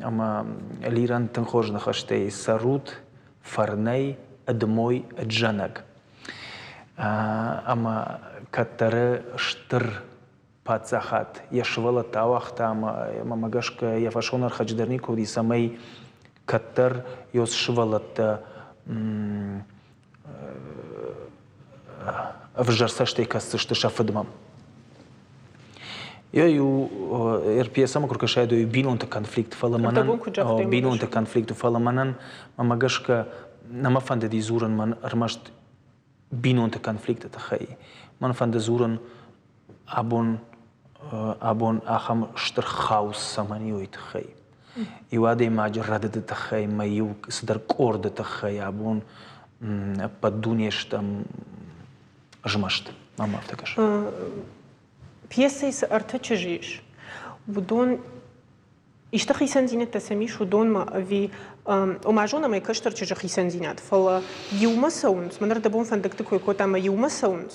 Ӕмӕ Лирӕн тынг хорз ныхӕстӕй цӕрут фӕрнӕй, ӕдмой, ӕд-зӕнӕг. Ӕмӕ кӕддӕры стыр паддзахад йӕ сывӕллӕтты ауагъта ӕмӕ мӕ гӕсгӕ йӕ фӕсонӕрхӕджы дӕр никуы уыди, цӕмӕй кӕддӕр йӕ сывӕллӕттӕ ӕвзӕр цӕстӕй кӕсдзысты сӕ фыдмӕ. Йӕ иу РПС-мӕ куы ркӕсай, бинонты конфликт, фӕлӕ мӕнӕн бинонты конфликт, фӕлӕ мӕнӕн мӕ гӕсгӕ нӕ мӕ фӕндыди дзурын мӕн ӕрмӕст бинонты конфликты тыххӕй. Мӕн фӕнды дзурын абон абон ахӕм стыр хаос цӕмӕн и, уый тыххӕй. Иу адӕймаджы рӕдыды тыххӕй мӕ иу цыдӕр къорды тыххӕй абон ӕппӕт дуне стӕм змӕст. Мӕм афтӕ кӕсы. Пьесӕйы цы ӕртӕ чызджы ис, уыдон исты хицӕндзинӕдтӕ сӕм ис уыдонмӕ ӕви ома зонӕм ӕй кӕстӕр чызджы хицӕндзинад, фӕлӕ иумӕ цӕуынц, мӕн ӕрдӕбон фӕндӕгты кой кодта ӕмӕ иумӕ цӕуынц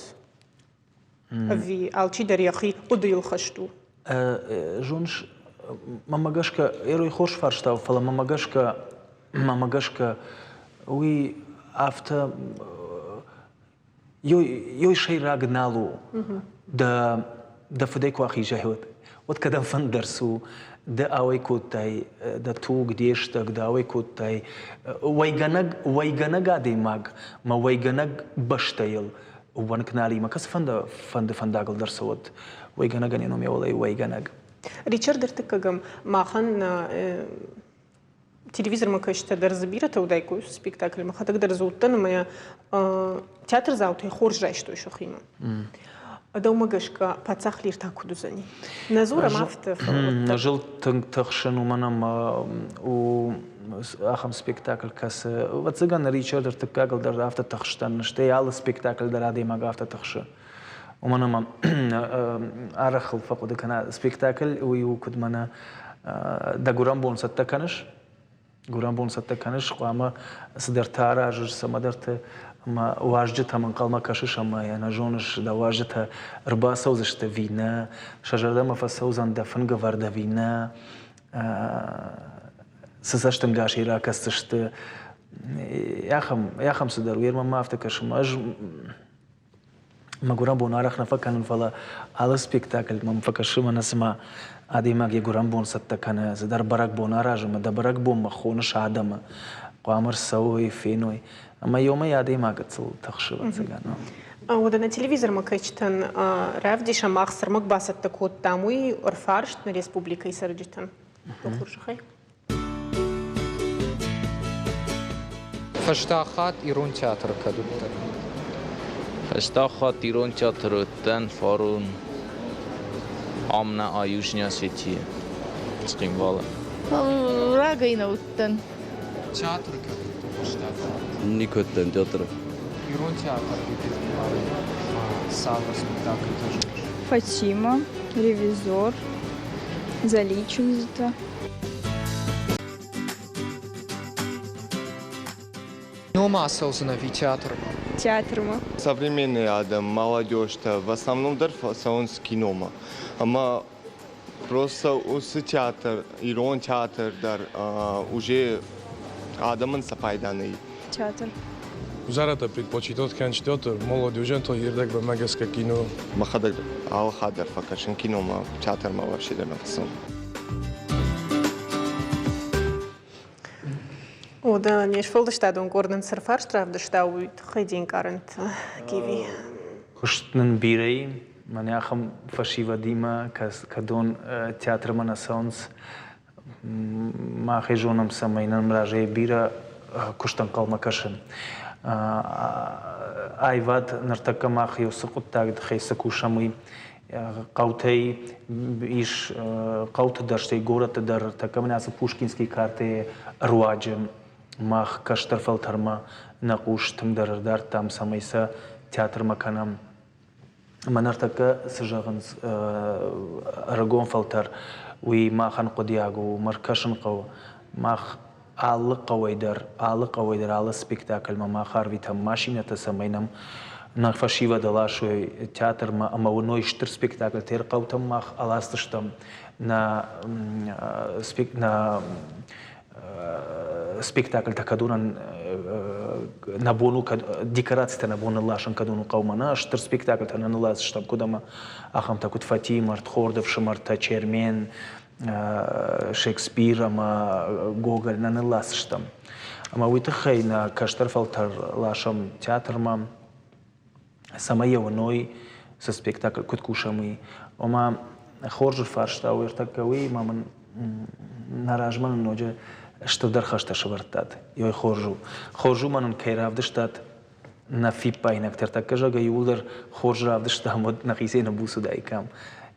ӕви алчидӕр йӕхи хъуыдыйыл хӕст у? Зоныс, мӕнмӕ гӕсгӕ, Эрой хорз фарста у, фӕлӕ мӕнмӕ гӕсгӕ, мӕнмӕ гӕсгӕ уый афтӕ ёй сӕйраг нал у. Дӕ, дӕ фыдӕй куы ахизай, уӕд, уӕд кӕдӕм фӕндӕр цу. Ды ауӕй кодтай дӕ туг, де стӕг, ды ауӕй кодтай уӕйгӕнӕг, уӕйгӕнӕг адӕймаг мӕ уӕйгӕнӕг бӕстӕйыл ӕууӕнк нал и, мӕ кӕцыфӕнды фӕнды фӕндагыл дӕр цӕуӕд. Уӕйгӕнӕгӕн йӕ ном йӕ уӕлӕ уӕйгӕнӕг. Ричард ӕртыккӕгӕм махӕн телевизормӕ кӕсджытӕ дӕр дзы бирӕтӕ уыдаиккой уыцы спектакль. Мӕхӕдӕг дӕр дзы уыдтӕн ӕмӕ театрдзаутӕ хорз райстой сӕхимӕ. Дӕумӕ гӕсгӕ паддзах Лир та куыд уыдзӕни? Нӕ дзурӕм афтӕ, фӕлӕ Ӕз ыл тынг тыхсын, уымӕн ӕмӕ у ахӕм спектакль, кӕцы, ӕвӕццӕгӕн, Ричард ӕртыккагыл дӕр афтӕ тыхстӕн, стӕй алы спектакль дӕр адӕймаг афтӕ тыхсы. Уымӕн ӕмӕ арӕх ыл фӕхъуыды кӕна спектакль, уый у куыд мӕнӕ дӕ гуырӕнбон цӕттӕ кӕныс, гуырӕнбон цӕттӕ кӕныс, хъуамӕ цыдӕртӕ аразыс, цӕмӕдӕрты ӕмӕ уазджытӕм ӕнхъӕлмӕ кӕсыс ӕмӕ йӕ нӕ зоныс, дӕ уазджытӕ ӕрбацӕудзысты ӕви нӕ, сӕ зӕрдӕмӕ фӕцӕудзӕн дӕ фынгӕвӕрд ӕви нӕ, цы цӕстӕнгасӕй ракӕсдзысты, ахӕм, ахӕм цыдӕр. Уый мӕм афтӕ кӕсы, ӕз Мӕ гуырӕнбон арӕх нӕ фӕкӕнын, фӕлӕ алы спектакль мӕм фӕкӕсы, мӕнӕ цыма адӕймаг йӕ гуырӕнбон цӕттӕ кӕны, цыдӕр бӕрӕгбон аразы ӕмӕ дӕ бӕрӕгбонмӕ хоныс адӕмы. Хъуамӕ рцӕуой, феной. Ӕмӕ иумӕ адӕймаг гыццыл тыхсы, ӕвӕццӕгӕн. Уӕдӕ нӕ телевизормӕ кӕсджытӕн равдисӕм, мах цы ӕрмӕг бацӕттӕ кодтам, уый ӕрфарст нӕ республикӕйы цӕрджытӕн. Хорзӕхӕй. Фӕстаг хатт ирон театры кӕд уыдтӕ? Фӕстаг хатт ирон театры уыдтӕн фарон ам нӕ Южный Осетийы, Цхинвалы. Рагӕй нӕ уыдтӕн. Театры кӕд уыдтӕ фӕстаг хатт? Никуы уыдтӕн театры. Ирон театры репертуары ма цавӕр спектакльтӕ зоныс? Фатима, Ревизор, Заличинзтӕ. Ном ацӕудзӕн ӕви театрмӕ? Театрмӕ. Современный адӕм, молодежь-тӕ в основном дӕр фӕцӕуынц киномӕ. Ӕмӕ просто уыцы театр, ирон театр дӕр уже адӕмӕн сӕ пайда нӕй. Театр. Зӕрӕтӕ предпочитат кӕныс театр, молодежӕн та ӕрдӕгбӕмӕ гӕсгӕ кино. Мӕхӕдӕг алы хатт дӕр фӕкӕсын киномӕ, театрмӕ вообще дӕр нӕ фӕцӕуын. Уӕдӕ не сфӕлдыстадон къорд нын цы фарст равдыста, уый тыххӕй де нкъарӕнтӕ, Гиви? Куыст нын бирӕ и, мӕнӕ ахӕм фӕсивӕдимӕ, кӕдон театрмӕ нӕ цӕуынц, Мах ӕй зонӕм, цӕмӕй нӕм разӕй бирӕ куыст ӕнхъӕлмӕ кӕсы. Аивад ныртӕккӕ мах цы хъуыддаг тыххӕй цы кусӕм, уый хъӕутӕй ис хъӕуты дӕр, стӕй горӕтты дӕр, тӕккӕ мын ацы Пушкинский картӕйы руаджы мах кӕстӕр фӕлтӕрмӕ нӕ хъус тынгдӕр ӕрдардтам, цӕмӕй сӕ театрмӕ кӕнӕм. Ӕмӕ ныртӕккӕ цы зӕгъынц ӕрыгон фӕлтӕр, уый махӕн хъуыдиаг у, уымӕ ӕркӕсын хъӕуы. Мах алы хъӕуӕй дӕр, алы хъӕуӕй дӕр, алы спектакльмӕ мах арвитӕм машинӕтӕ, цӕмӕй нӕм нӕ фӕсивӕд аласой театрмӕ ӕмӕ уыной стыр спектакльтӕ. Хъӕутӕм мах аласдзыстӕм нӕ, нӕ спектакльтӕ кӕдонӕн нӕ бон у декорацитӕ нӕ бон нылласын кӕдон у хъӕумӕ нӕ стыр спектакльтӕ нӕ нылласдзыстӕм куыд ӕмӕ ахӕмтӕ куыд Фатимӕ, Ӕрдхорды ӕфсымӕртӕ, Чермен, Шекспир ӕмӕ Гоголь нӕ нылласдзыстӕм. Ӕмӕ уый тыххӕй нӕ кӕстӕр фӕлтӕр ласӕм театрмӕ, цӕмӕй йӕ уыной, цы спектакль куыд кусӕм, уый. Ома, хорз фарста у ӕртӕккӕ уый, ӕмӕ мын нӕ размӕ нын ноджы стырдӕр хӕстӕ сӕвӕрдтат. Ой, хорз у. Хорз у, мӕ нын кӕй равдыстат нӕ фиппаинӕгтӕ. Ӕртӕккӕ, зӕгъгӕ, иууылдӕр хорз равдыстам, уӕд нӕхицӕй нӕ буц уыдаиккам.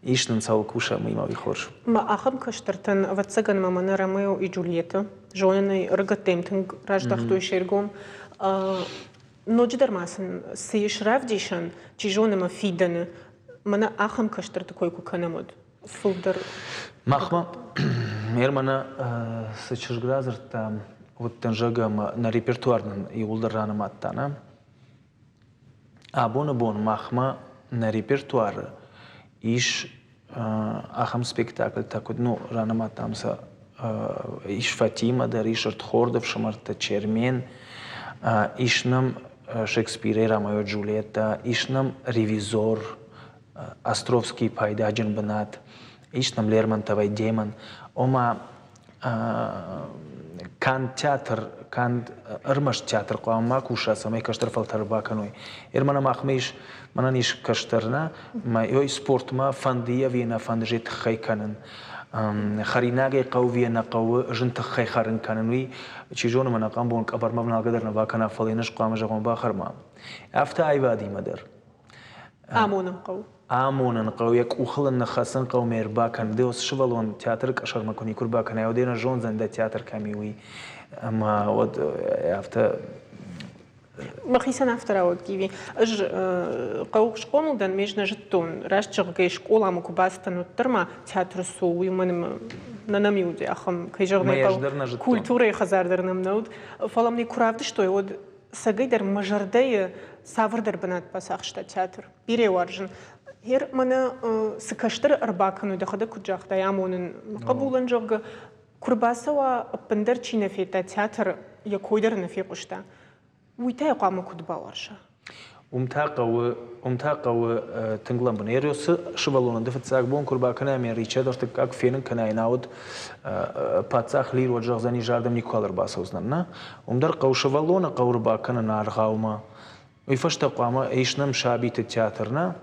Ис нын цӕуыл кусӕм, уый ма уый хорз. Мӕ ахӕм кӕстӕртӕн, ӕвӕццӕгӕн, мӕ мӕнӕ Ромео и Джульетта зонын ӕй, ӕрыгӕттӕм тынг раздӕхтой се ргом. Ноджыдӕр ма сын цы ис равдисӕн, чи зоны ӕмӕ фидӕны мӕнӕ ахӕм кӕстӕрты кой куы кӕнӕм, уӕд фылдӕр. Махмӕ ме мӕнӕ цы чызг радзырдта, уыдтӕн, зӕгъгӕ, ӕмӕ нӕ репертуар нын иууылдӕр ранымадта, нӕ? Абоны бон махмӕ нӕ репертуары ис ахӕм спектакльтӕ, куыд ну, ранымадтам сӕ ис Фатимӕ дӕр, ис Ӕрдхорды ӕфсымӕртӕ, Чермен, ис нӕм Шекспирӕй Ромео Джульетта, ис нӕм Ревизор, Островский пайдаджын бынат, ис нӕм Лермонтовӕй Демон. Ома канд театр, канд ӕрмӕст театр хъуамӕ ма куса, цӕмӕй кӕстӕр фӕлтӕр бакӕной. Эр мӕнӕ махмӕ ис, мӕнӕн ис кӕстӕр нӕ, мӕ ой спортмӕ фӕнды ӕви нӕ фӕнды же тыххӕй кӕнын. Хӕринагӕй хъӕуы ӕви нӕ хъӕуы зын тыххӕй хӕрын кӕнын, уый, чи зоны, мӕнӕ къамбон къӕбӕрмӕ вналгӕ дӕр нӕ бакӕна, фӕлӕ йын ӕз хъуамӕ зӕгъон бахӕр-ма. Афтӕ аивадимӕ дӕр. Амонын хъӕуы. Амонын хъӕуы, йӕ къухыл ын ныххӕцын хъӕуы ме рбакӕн. Ды уыцы сывӕллон театры къӕсӕрмӕ куы никуы рбакӕнай, уӕд ӕй нӕ зондзӕн, дӕ театр кӕм и, уый. Ӕмӕ уӕд афтӕ Мӕхицӕн афтӕ рауад, Гиви. Ӕз хъӕуы схъомыл дӕн, ме нӕ зыдтон. Раст зӕгъгӕ, скъоламӕ куы бацыдтӕн, уӕддӕр ма театры цу, уый мӕн нӕ нӕм уыди ахӕм, кӕй зӕгъын ӕй хъӕуы, культурӕйы хӕдзар дӕр нӕм нӕ уыд. Фӕлӕ мын куы равдыстой, уӕд цӕгӕйдӕр мӕ зӕрдӕйы цавӕрдӕр бынат бацахста театр. Бирӕ уарзын. Гъер мӕнӕ цы кӕстӕр ӕрбакӕной, дӕхӕдӕг куыд загътай, амонын хъӕбулӕн, зӕгъгӕ, куы рбацӕуа, ӕппындӕр чи нӕ федта театр, йӕ кой дӕр нӕ фехъуыста, уый та йӕ хъуамӕ куыд бауарза? Уым та хъӕуы, уым та хъӕуы тынг лӕмбынӕг. Еросы сывӕллонӕн ды фыццаг бон куы рбакӕнай ӕмӕ Ричард ӕртыккаг фенын кӕнай, науӕд паддзах Лир уӕд зӕгъдзӕни, зардӕм никуал ӕрбацӕудзынӕн, нӕ? Уым дӕр хъӕуы сывӕллоны хъӕуы рбакӕнын аргъаумӕ. Уый фӕстӕ хъуамӕ ис нӕм сабиты театр, нӕ?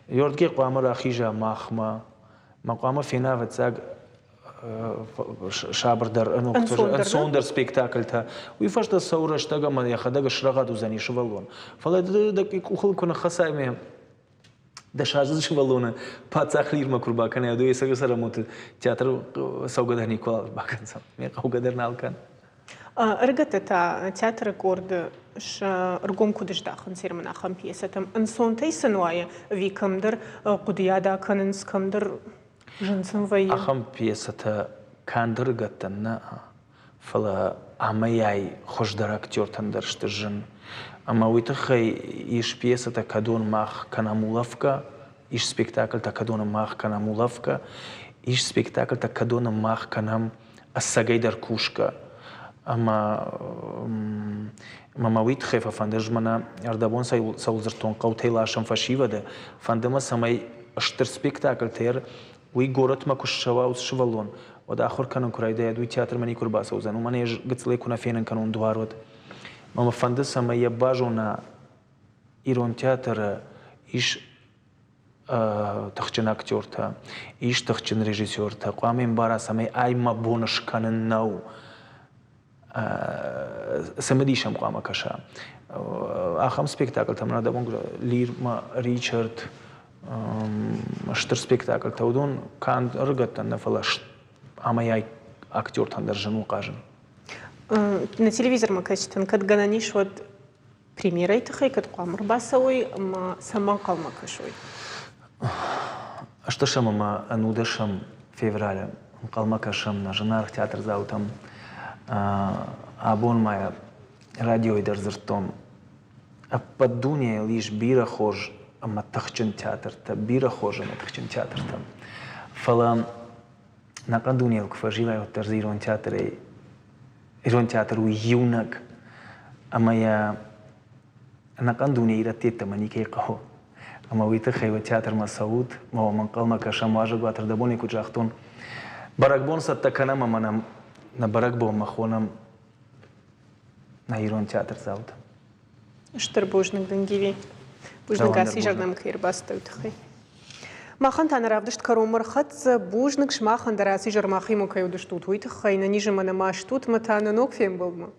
Йордге хъуамӕ рахиза махмӕ. Мӕ хъуамӕ фена ӕвӕццаг сабырдӕр, ӕнцондӕр спектакльтӕ. Уый фӕстӕ цӕуы рӕстӕг ӕмӕ йӕхӕдӕг срӕгъӕд уыдзӕни сывӕллон. Фӕлӕ ды дӕ къухыл куы ныххӕцай ме дӕсаздзыд сывӕллоны паддзах Лирмӕ куы рбакӕнай, уӕд йӕ цӕрӕнбонты театр цӕугӕ дӕр никуы бакӕндзӕн. Ме хъӕугӕ дӕр нал кӕн. Ӕрыгӕттӕ та театры къорды сӕ ргом куыд здахынц Ерман ахӕм пьесӕтӕм? Ӕнцонтӕй сын уайы ӕви кӕмдӕр хъуыдыйад акӕнынц, кӕмдӕр Зын сын вӕййы. Ахӕм пьесӕтӕ канд ӕрыгӕттӕн нӕ, фӕлӕ амӕй-ай хуыздӕр актертӕн дӕр сты зын. Ӕмӕ уый тыххӕй ис пьесӕтӕ, кӕдон мах кӕнӕм улӕфгӕ, ис спектакльтӕ, кӕдоны мах кӕнӕм улӕфгӕ, ис спектакльтӕ, кӕдоны мах кӕнӕм ӕцӕгӕйдӕр кусгӕ. Ӕмӕ мӕ уый тыххӕй фӕфӕнды, ӕз мӕнӕ ӕрдӕбон цӕуыл дзырдтон, хъӕутӕй ласӕм фӕсивӕды, фӕнды мӕ, цӕмӕй стыр спектакльтӕ уый горӕтмӕ куы ссӕуа уыцы сывӕллон, уӕд ахуыр кӕнын куы райдайӕд, уый театрмӕ никуы ӕрбацӕудзӕн, уымӕн ӕз гыццылӕй куы нӕ фенын кӕнон дуар, уӕд. Мӕ мӕ фӕнды, цӕмӕй йӕ базона, ирон театры ис тыхджын актертӕ, ис тыхджын режиссертӕ, хъуамӕ ӕмбара, цӕмӕй ай мӕ бон скӕнын нӕу. Цымыдис ӕм хъуамӕ кӕса. Ахӕм спектакльтӕ мын адӕмон Лирма, Ричард, стыр спектакльтӕ, уыдон канд ӕрыгӕттӕн нӕ, фӕлӕ амӕй актертӕн дӕр зын у хъазын. На телевизормӕ кӕсджытӕн кӕд гӕнӕн ис, уӕд премьерӕйы тыххӕй кӕд хъуамӕ ӕрбацӕуой ӕмӕ цӕмӕ ӕнхъӕлмӕ кӕсой? Ӕстӕсӕм ӕмӕ ӕнудӕсӕм февралы ӕнхъӕлмӕ кӕсӕм нӕ зынаргъ театрдзаутӕм. Абон ма радиойы дӕр дзырдтон, ӕппӕт дунейыл ис бирӕ хорз ӕмӕ тыхджын театртӕ, бирӕ хорз ӕмӕ тыхджын театртӕ. Фӕлӕ ӕнӕхъӕн дунейыл куы фӕзилай, уӕддӕр дзы ирон театрӕй Ирон театр у иунӕг ӕмӕ йӕ ӕнӕхъӕн дуне ирӕтты йеддӕмӕ никӕй хъӕуы. Ӕмӕ уый тыххӕй уӕ театрмӕ цӕут, ӕмӕ уӕм ӕнхъӕлмӕ кӕсӕм уазӕгуат ӕрдӕбонӕй куыд загътон. Бӕрӕгбон цӕттӕ кӕнӕм ӕмӕ нӕм нӕ бӕрӕгбонмӕ хонӕм нӕ ирон театрдзауты. Стыр бузныг дын, Гиви. Бузныг ацы изӕр нӕм кӕй ӕрбацыдтӕ, уый тыххӕй. Махӕн та нӕ равдыст кӕронмӕ рхӕццӕ. Бузныг сымахӕн дӕр ацы изӕр махимӕ кӕй уыдыстут, уый тыххӕй. Нӕ низы мӕ нӕ ма стут, мӕ та нӕ ног фембӕлдмӕ.